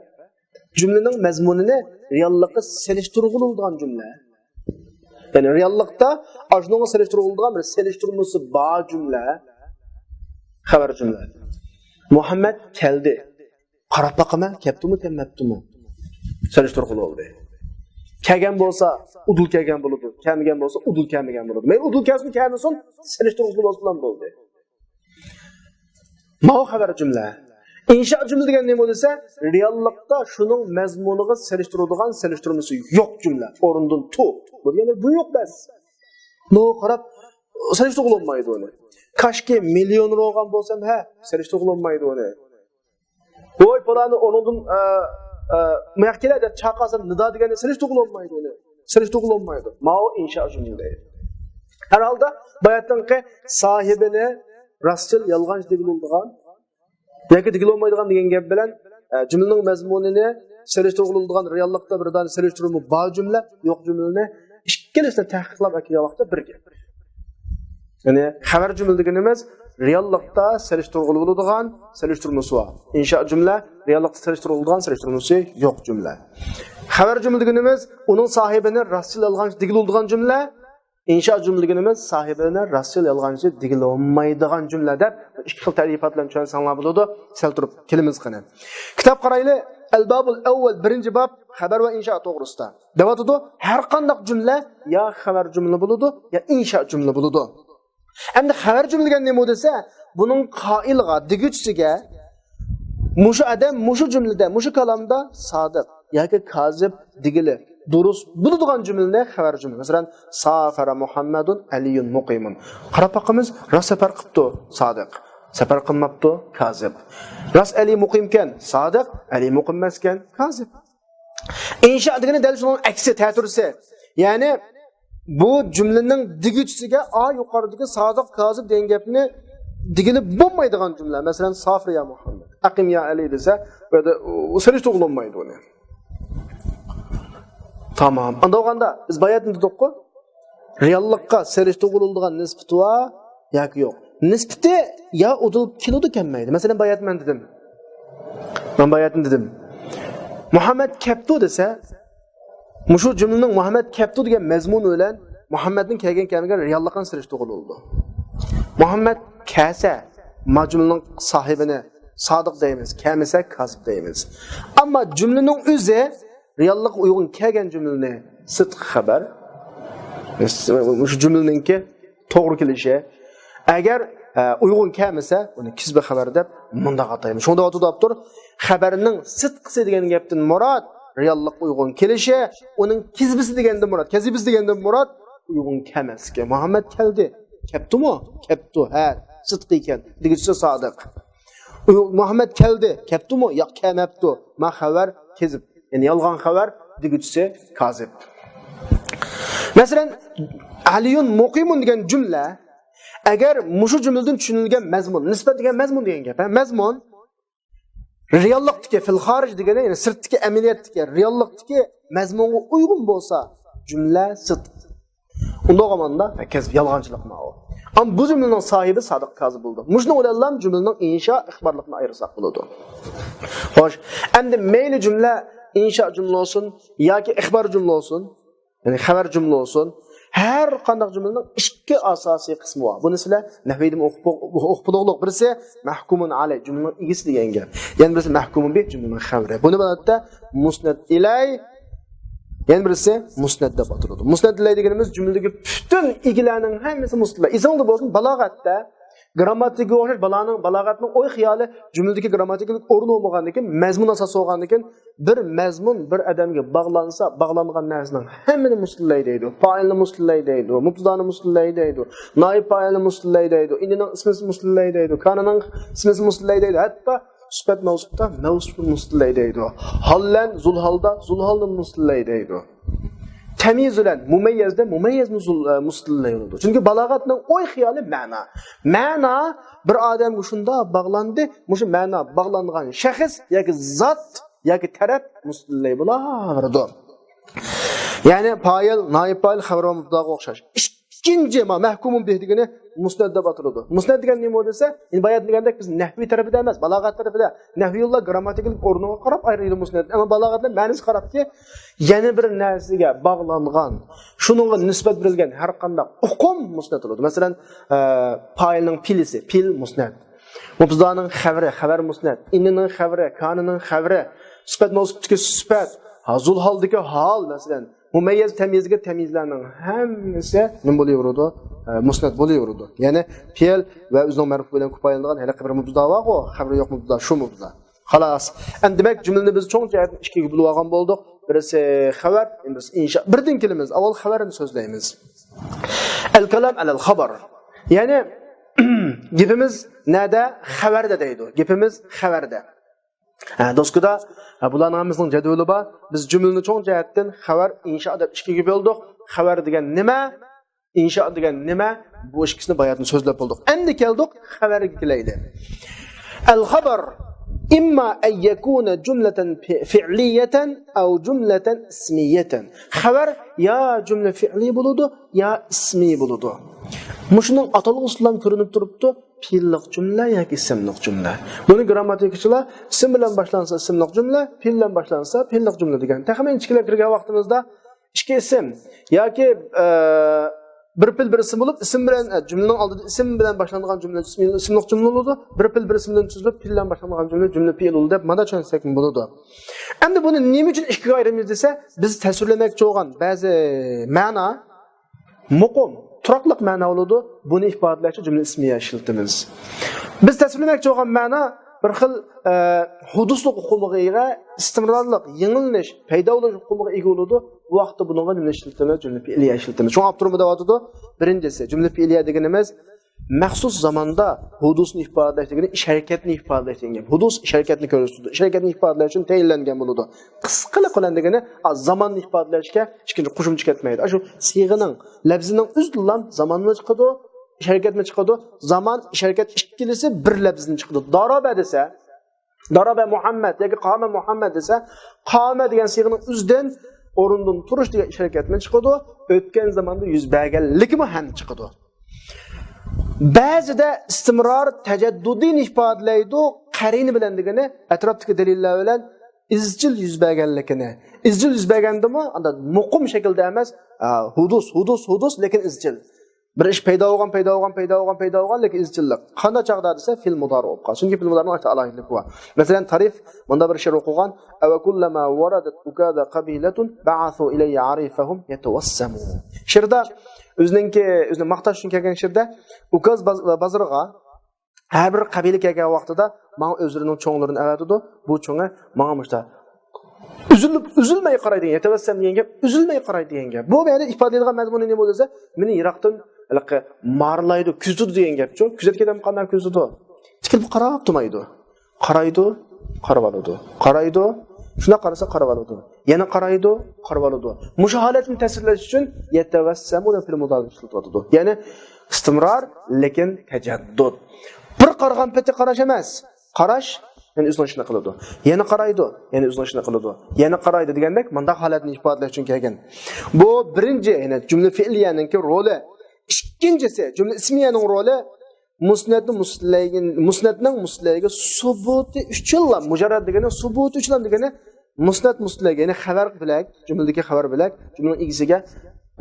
جۈملىنىڭ مەزمۇنىنى رېئاللىققا سېلىشتۇرغىلى بولىدىغان جۈملە. يەنى رېئاللىقتا ئاشۇنىڭغا سېلىشتۇرغىلى بولىدىغان بىر سېلىشتۇرمىسى بار جۈملە خەۋەر جۈملە. مۇھەممەد كەلدى. قاراپ باقىمەن، كەپتۇمۇ، كەلمەپتۇمۇ؟ سېلىشتۇرغىلى بولدى. كەلگەن بولسا، ئۇدۇل كەلگەن بولىدۇ. كەلمىگەن بولسا، ئۇدۇل كەلمىگەن بولىدۇ. مەيلى ئۇدۇل كەلسۇن، كەلمىسۇن، سېلىشتۇرغۇسى بولسىلا بولدى. ماۋۇ خەۋەر جۈملە. ئىنشا جۈملە دېگەن نېمە دېسە، رېئاللىقتا شۇنىڭ مەزمۇنىغا سېلىشتۇرىدىغان سېلىشتۇرمىسى يوق جۈملە. ئورنىدىن تۇر. بۇ دېگەنلىك بۇ يوق بەس. نو قاراپ، سېلىشتۇرغىلى بولمايدۇ ئۇنى. كاشكى مىليونېر بولغان بولسام، ھە، سېلىشتۇرغىلى بولمايدۇ ئۇنى. ۋوي پالانى ئورنۇڭدىن، ئە، ئە، مۇياق كېلە دەپ چاقىرسام، نىدا دېگەننى سېلىشتۇرغىلى بولمايدۇ ئۇنى. سېلىشتۇرغىلى بولمايدۇ. ماۋۇ ئىنشا جۈملە دەيدۇ. ھەر ھالدا باياتنىڭكى ساھىبىنى راستچىل، يالغانچى دېگىلى بولىدىغان ياكى دېگىلى بولمايدىغان دېگەن گەپ بىلەن، ئە، جۈملىنىڭ مەزمۇنىنى سېلىشتۇرغىلى بولىدىغان رېئاللىقتا بىر دانە سېلىشتۇرما بار جۈملە، يوق جۈملىنى ئىككىلىسىنى تەھقىقلەپ ئەكەلگەن ۋاقىتتا بىر گەپ. يەنى خەۋەر جۈملە دېگىنىمىز رېئاللىقتا سېلىشتۇرغىلى بولىدىغان سېلىشتۇرمىسى بار. ئىنشا جۈملە رېئاللىقتا سېلىشتۇرغىلى بولىدىغان سېلىشتۇرمىسى يوق جۈملە. خەۋەر جۈملە دېگىنىمىز ئۇنىڭ ساھىبىنى راستچىل، يالغانچى دېگىلى بولىدىغان جۈملە. ئىنشا جۈملە دېگىنىمىز ساھىبىنى راستچىل، يالغانچى دېگىلى بولمايدىغان جۈملە دەپ ئىككى خىل تەرىپات بىلەن چۈشەنسەڭلار بولىدۇ. سەل تۇرۇپ كېلىمىز قېنى. كىتاب قارايلى. ئەلبابۇل ئەۋۋەل، بىرىنچى باب، خەۋەر ۋە ئىنشا توغرىسىدا. دەۋاتىدۇ، ھەر قانداق جۈملە يا خەۋەر جۈملە بولىدۇ، يا ئىنشا جۈملە بولىدۇ. ئەمدى خەۋەر جۈملە دېگەن نېمە دېسە، بۇنىڭ قائىلىغا، دېگۈچىسىگە مۇشۇ ئادەم مۇشۇ جۈملىدە، مۇشۇ كالامدا سادىق ياكى كازىب دېگىلى دۇرۇس بولىدىغان جۈملىنى خەۋەر جۈملە. مەسىلەن، سافەرە مۇھەممەدۇن ئەلىيۇن مۇقىمۇن. قاراپ باقىمىز، راست سەپەر قىپتۇ، سادىق. سەپەر قىلماپتۇ، كازىب. راست ئەلى مۇقىمكەن، سادىق. ئەلى مۇقىم ئەمەسكەن، كازىب. ئىنشا دېگىنى دەل شۇنىڭ ئەكسى، تەتۈرىسى. يەنى بۇ جۈملىنىڭ دېگۈچىسىگە، ئا، يۇقىرىدىكى سادىق، كازىب دېگەن گەپنى دېگىلى بولمايدىغان جۈملە. مەسىلەن، سافىر يا مۇھەممەد، ئەقىم يا ئەلى دېسە، بۇ يەردە ئۇ سېلىشتۇرغىلى بولمايدۇ ئۇنى. تامام. ئانداق بولغاندا بىز باياتىن دېدۇققۇ، رېئاللىققا سېلىشتۇرغىلى بولىدىغان نىسبىتى بار ياكى يوق؟ نىسبىتى يا ئۇدۇل كېلىدۇ، كەلمەيدۇ. مەسىلەن، باياتىن مەن دېدىم. مەن باياتىن دېدىم. مۇھەممەد كەپتۇ دېسە، مۇشۇ جۈملىنىڭ مۇھەممەد كەپتۇ دېگەن مەزمۇنى بىلەن مۇھەممەدنىڭ كەلگەن كەلمىگەن رېئاللىقىنى سېلىشتۇرغىلى بولىدۇ. مۇھەممەد كەلسە، ما جۈملىنىڭ ساھىبىنى سادىق دەيمىز، كەلمىسە كازىب دەيمىز. ئەمما جۈملىنىڭ ئۆزى رېئاللىققا ئۇيغۇن كەلگەن جۈملىنى سىدىق خەۋەر، مۇشۇ جۈملىنىڭكى توغرا كېلىشى. ئەگەر، ئە، ئۇيغۇن كەلمىسە، ئۇنى كىزبى خەۋەر دەپ مۇنداق ئاتايمىز. شۇڭا دەۋاتىدۇ ئاپتور، خەۋەرنىڭ سىدقىسى دېگەن گەپتىن مۇراد رېئاللىققا ئۇيغۇن كېلىشى، ئۇنىڭ كىزبىسى دېگەندىن مۇراد، كەزىبىسى دېگەندىن مۇراد ئۇيغۇن كەلمەسلىكى. مۇھەممەد كەلدى. كەپتۇمۇ؟ كەپتۇ، ھە، سىدىق ئىكەن. دېگۈچىسى سادىق. ئۇيغۇن، مۇھەممەد كەلدى. كەپتۇمۇ؟ ياق، كەلمەپتۇ. ما خەۋەر كېزىب. يەنى يالغان خەۋەر، دېگۈچىسى كازىب. مەسىلەن، ئەلىيۇن مۇقىمۇن دېگەن جۈملە، ئەگەر مۇشۇ جۈملىدىن چۈشىنىلگەن مەزمۇن، نىسبەت دېگەن مەزمۇن دېگەن گەپ، ھە، مەزمۇن، رېئاللىقتىكى، فىل خارىج دېگىنى، يەنى سىرتتىكى ئەمەلىيەتتىكى، رېئاللىقتىكى مەزمۇنغا ئۇيغۇن بولسا، جۈملە سىدىق. ئۇنداق بولغاندا، كەزىب، يالغانچىلىق ماۋۇ. ئەمما بۇ جۈملىنىڭ ساھىبى سادىق كازىب بولىدۇ. مۇشۇنىڭ بىلەنلا جۈملىنىڭ ئىنشا، ئىخبارلىقنى ئايرىساق بولىدۇ. خوش، ئەمدى مەيلى جۈملە ئىنشا جۈملە بولسۇن ياكى ئىخبار جۈملە بولسۇن، يەنى خەۋەر جۈملە بولسۇن، ھەر قانداق جۈملىنىڭ ئىككى ئاساسىي قىسمى بار. بۇنى سىلەر نەھۋىدىن ئوقۇپ، ئوقۇپ بولغۇلۇق. بىرسى مەھكۇمۇن ئەلەي، جۈملىنىڭ ئىگىسى دېگەن گەپ. يەنە بىرسى مەھكۇمۇن بىھ، جۈملىنىڭ خەۋىرى. بۇنى بۇ ھالەتتە مۇسنەد ئىلەي، يەنە بىرسى مۇسنەد دەپ ئاتىلىدۇ. مۇسنەد ئىلەي دېگىنىمىز جۈملىدىكى پۈتۈن ئىگىلەرنىڭ ھەممىسى مۇسنەد. ئېسىڭىزدە بولسۇن، بالاغەتتە گىرامماتىكىغا ئوخشاش بالانىڭ، بالاغەتنىڭ ئوي خىيالى جۈملىدىكى گىرامماتىكىلىق ئورنى بولمىغاندىن كېيىن، مەزمۇن ئاساس بولغاندىن كېيىن، بىر مەزمۇن بىر ئادەمگە باغلانسا، باغلانغان نەرسىنىڭ ھەممىنى مۇسنەدلەي دەيدۇ. پائىلنى مۇسنەدلەي دەيدۇ، مۇبتىدانى مۇسنەدلەي دەيدۇ، نائىب پائىلنى مۇسنەدلەي دەيدۇ، ئىننىنىڭ ئىسمىسى مۇسنەدلەي دەيدۇ، كانىنىڭ ئىسمىسى مۇسنەدلەي دەيدۇ. ھەتتا سۈپەت مەۋسۇپتا مەۋسۇپنى مۇسنەدلەي دەيدۇ. ھال بىلەن زۇلھالدا زۇلھالنى مۇسنەدلەي دەيدۇ. تەميىز بىلەن مۇمەييەزدە مۇمەييەزنى زۇل-، ئە، مۇسنەدلەي بولىدۇ. چۈنكى بالاغەتنىڭ ئوي خىيالى مەنا. مەنا بىر ئادەمگە شۇنداق باغلاندى، مۇشۇ مەنا باغلانغان شەخس ياكى زات ياكى تەرەپ مۇسنەدلەي بولاۋېرىدۇ. يەنى پائىل، نائىب پائىل، خەۋەر ۋە مۇبتىداغا ئوخشاش. ئىككىنچى ما-، مەھكۇمۇن بىھ دېگىنى مۇسنەد دەپ ئاتىلىدۇ. مۇسنەد دېگەن نېمە دېسە، ئەمدى بايان دېگەندەك بىز نەھۋىي تەرىپىدە ئەمەس، بالاغەت تەرىپىدە. نەھۋىيۇللار گىرامماتىكىلىق ئورنىغا قاراپ ئايرىيدۇ مۇسنەد. ئەمما بالاغەتلەر مەنىسىگە قاراپتىكى، يەنە بىر نەرسىگە باغلانغان، شۇنىڭغا نىسبەت بېرىلگەن ھەر قانداق ئۇقۇم مۇسنەد بولىدۇ. مەسىلەن، ئە، پائىلنىڭ پىلىسى، پىل مۇسنەد. مۇبتىدانىڭ خەۋىرى، خەۋەر مۇسنەد. ئىننىنىڭ خەۋىرى، كانىنىڭ خەۋىرى. سۈپەت مەۋسۇپتىكى سۈپەت، ھا، زۇلھالدىكى ھال، مەسىلەن، مۇمەييەز تەميىزگە تەميىزلەرنىڭ ھەممىسى نېمە بولۇۋېرىدۇ؟ ئە، مۇسنەد بولۇۋېرىدۇ. يەنى پېئىل ۋە ئۆزىنىڭ مەرپۇئۇ بىلەن كۇپايىلىنىدىغان ھېلىقى بىر مۇبتىدا بارغۇ، خەۋىرى يوق مۇبتىدا، شۇ مۇبتىدا. خالاس. ئەمدى دېمەك، جۈملىنى بىز چوڭ جەھەتتىن ئىككىگە بۆلۈۋالغان بولدۇق. بىرسى خەۋەر، بىرسى ئىنشا. بىردىن كېلىمىز. ئاۋۋال خەۋەرنى سۆزلەيمىز. ئەل كالام ئەلەل خەبەر. يەنى، گېپىمىز نەدە؟ خەۋەردە دەيدۇ. گېپىمىز خەۋەردە. ھە، دوسكىدا، ھە، بۇلارنىڭ ھەممىسىنىڭ جەدۋىلى بار. بىز جۈملىنى چوڭ جەھەتتىن خەۋەر، ئىنشا دەپ ئىككىگە بۆلدۇق. خەۋەر دېگەن نېمە؟ ئىنشا دېگەن نېمە؟ بۇ ئىككىسىنى باياتىن سۆزلەپ بولدۇق. ئەمدى كەلدۇق خەۋەرگە كېلەيلى. ئەل خەبەر ئىمما ئەن يەكۇنە جۈملەتەن فىئلىيەتەن ئەۋ جۈملەتەن ئىسمىيەتەن. خەۋەر يا جۈملە فىئلىي بولىدۇ، يا ئىسمىي بولىدۇ. مۇشۇنىڭ ئاتالغۇسىدىن كۆرۈنۈپ تۇرۇپتۇ، پېئىللىق جۈملە ياكى ئىسىملىق جۈملە. بۇنى گىرامماتىكىچىلار ئىسىم بىلەن باشلانسا ئىسىملىق جۈملە، پېئىل بىلەن باشلانسا پېئىللىق جۈملە دېگەن. تېخى مەن ئىچكىرىلەپ كىرگەن ۋاقتىمىزدا ئىككى ئىسىم ياكى، ئە، بىر پېئىل بىر ئىسىم بولۇپ، ئىسىم بىلەن، ئە، جۈملىنىڭ ئالدىدا ئىسىم بىلەن باشلانغان جۈملە ئىسمىي-، ئىسىملىق جۈملە بولىدۇ. بىر پېئىل بىر ئىسىمدىن تۈزۈلۈپ، پېئىل بىلەن باشلانغان جۈملە جۈملە پېئىل بولىدۇ دەپ مانا چۈشەنسەكمۇ بولىدۇ. ئەمدى بۇنى نېمە ئۈچۈن ئىككىگە ئايرىمىمىز دېسە، بىز تەسۋىرلىمەكچى بولغان بەزى مەنا مۇقىم، تۇراقلىق مەنا بولىدۇ. بۇنى ئىپادىلەشتە جۈملە ئىسمىيە ئىشلىتىمىز. بىز تەسۋىرلىمەكچى بولغان مەنا بىر خىل، ئە، ھۇدۇسلۇق ئۇقۇمىغا ئىگە، ئىستىمرارلىق، يېڭىلىنىش، پەيدا بولۇش ئۇقۇمىغا ئىگە بولىدۇ. بۇ ۋاقىتتا بۇنىڭغا نېمە ئىشلىتىمىز؟ جۈملە پېئىلىيە ئىشلىتىمىز. شۇڭا ئاپتورمۇ دەۋاتىدۇ، بىرىنچىسى، جۈملە پېئىلىيە دېگىنىمىز مەخسۇس زاماندا ھۇدۇسنى ئىپادىلەش دېگىنى ئىش ھەرىكەتنى ئىپادىلەش دېگەن گەپ. ھۇدۇس ئىش ھەرىكەتنى كۆرسىتىدۇ. ئىش ھەرىكەتنى ئىپادىلەش ئۈچۈن تەيىنلەنگەن بولىدۇ. قىسقىلىق بىلەن دېگىنى، ئا، زاماننى ئىپادىلەشكە ئىككىنچى قوشۇمچە كەتمەيدۇ. ئاشۇ سىيغىنىڭ، لەپزىنىڭ ئۆزىدىنلا زامانمۇ چىقىدۇ، ئىش ھەرىكەتمۇ چىقىدۇ. زامان، ئىش ھەرىكەت ئىككىلىسى بىر لەپزىدىن چىقىدۇ. دارابە دېسە، دارابە مۇھەممەد ياكى قامە مۇھەممەد دېسە، قامە دېگەن سىيغىنىڭ ئۆزىدىن ئورنىدىن تۇرۇش دېگەن ئىش ھەرىكەتمۇ چىقىدۇ. ئۆتكەن زاماندا يۈز بەرگەنلىكىمۇ ھەم چىقىدۇ. بەزىدە ئىستىمرار تەجەددۇدىنى ئىپادىلەيدۇ، قەرىنە بىلەن دېگىنى ئەتراپتىكى دەلىللەر بىلەن ئىزچىل يۈز بەرگەنلىكىنى. ئىزچىل يۈز بەرگەندىمۇ ئاندا مۇقىم شەكىلدە ئەمەس، ئا، ھۇدۇس، ھۇدۇس، ھۇدۇس، لېكىن ئىزچىل. بىر ئىش پەيدا بولغان، پەيدا بولغان، پەيدا بولغان، پەيدا بولغان، لېكىن ئىزچىللىق. قانداق چاغدا دېسە، فېئىل مۇدارى بولۇپ قالسا. چۈنكى فېئىل مۇدارىنىڭ ئالاھىدىلىكى بار. مەسىلەن، تارىف، مۇندا بىر شېئىر ئوقۇغان، ئەۋەكۇللەما ۋارادەت ئۇكازا قەبىلەتۇن بەئەسۇ ئىلەييە ئارىفەھۇم يەتەۋەسسەمۇ. شېئىردا ئۆزىنىڭكى، ئۆزىنى ماختاش ئۈچۈن كەلگەن شېئىردا ئۇكاز باز-، بازىرىغا ھەر بىر قەبىلە كەلگەن ۋاقتىدا ماڭا ئۆزلىرىنىڭ چوڭلىرىنى ئەۋەتىدۇ. بۇ چوڭى ماڭا مۇشتا ئۈزۈلۈپ، ئۈزۈلمەي قارايدىغان، يەتەۋەسسەم دېگەن گەپ، ئۈزۈلمەي قارايدىغان گەپ. بۇ يەردە ئىپادىلەيدىغان مەزمۇنى نېمە دېسە، مېنى يىراقتىن ھېلىقى مارىلايدۇ، كۆزىتىدۇ دېگەن گەپچۇ. كۆزەتكەن ئادەم قانداق كۆزىتىدۇ؟ تىكىلىپ قاراپ تۇرمايدۇ. قارايدۇ، قارىۋالىدۇ. قارايدۇ، شۇنداق قارىسا قارىۋالىدۇ. يەنە قارايدۇ، قارىۋالىدۇ. مۇشۇ ھالەتنى تەسۋىرلەش ئۈچۈن يەتەۋەسسەمۇ دەپ فېئىل مۇدارىنى ئىشلىتىۋاتىدۇ. يەنى ئىستىمرار، لېكىن تەجەددۇت. بىر قارىغان پېتى قاراش ئەمەس. قاراش، يەنە ئۆزىنىڭ ئىشىنى قىلىدۇ. يەنە قارايدۇ، يەنە ئۆزىنىڭ ئىشىنى قىلىدۇ. يەنە قارايدۇ دېگەندەك مۇنداق ھالەتنى ئىپادىلەش ئۈچۈن كەلگەن. بۇ بىرىنچى، يەنى جۈملە فېئلىيەنىڭكى رولى. ئىككىنچىسى، جۈملە ئىسمىيەنىڭ رولى مۇسنەتنى مۇسلەيگە، مۇسنەتنىڭ مۇسلەيگە سۇبۇتى ئۈچۈنلا، مۇجەررەد دېگىنى سۇبۇتى ئۈچۈنلا دېگىنى مۇسنەت مۇسلەيگە، يەنى خەۋەر بىلەك، جۈملىدىكى خەۋەر بىلەك جۈملىنىڭ ئىگىسىگە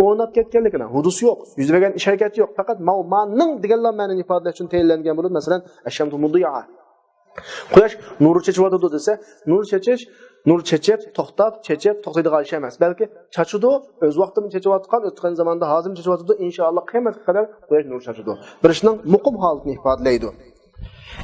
ئورناپ كەتكەنلىكىنى، ھۇدۇس يوق، يۈز بەرگەن ئىش ھەرىكەت يوق، پەقەت ماۋ مانىڭ دېگەنلا مەنىنى ئىپادىلەش ئۈچۈن تەيىنلەنگەن بولۇپ، مەسىلەن، ئەششەمسۇ مۇدىئا. قۇياش نۇر چېچىۋاتىدۇ دېسە، نۇر چېچىش، نۇر چېچىپ، توختاپ، چېچىپ، توختايدىغان ئىش ئەمەس. بەلكى چاچىدۇ، ئۆز ۋاقتىدا چېچىۋاتقان، ئۆتكەن زاماندا، ھازىرمۇ چېچىۋاتىدۇ، ئىنشائاللا قىيامەتكە قەدەر قۇياش نۇر چاچىدۇ. بىر ئىشنىڭ مۇقىم ھالىتىنى ئىپادىلەيدۇ.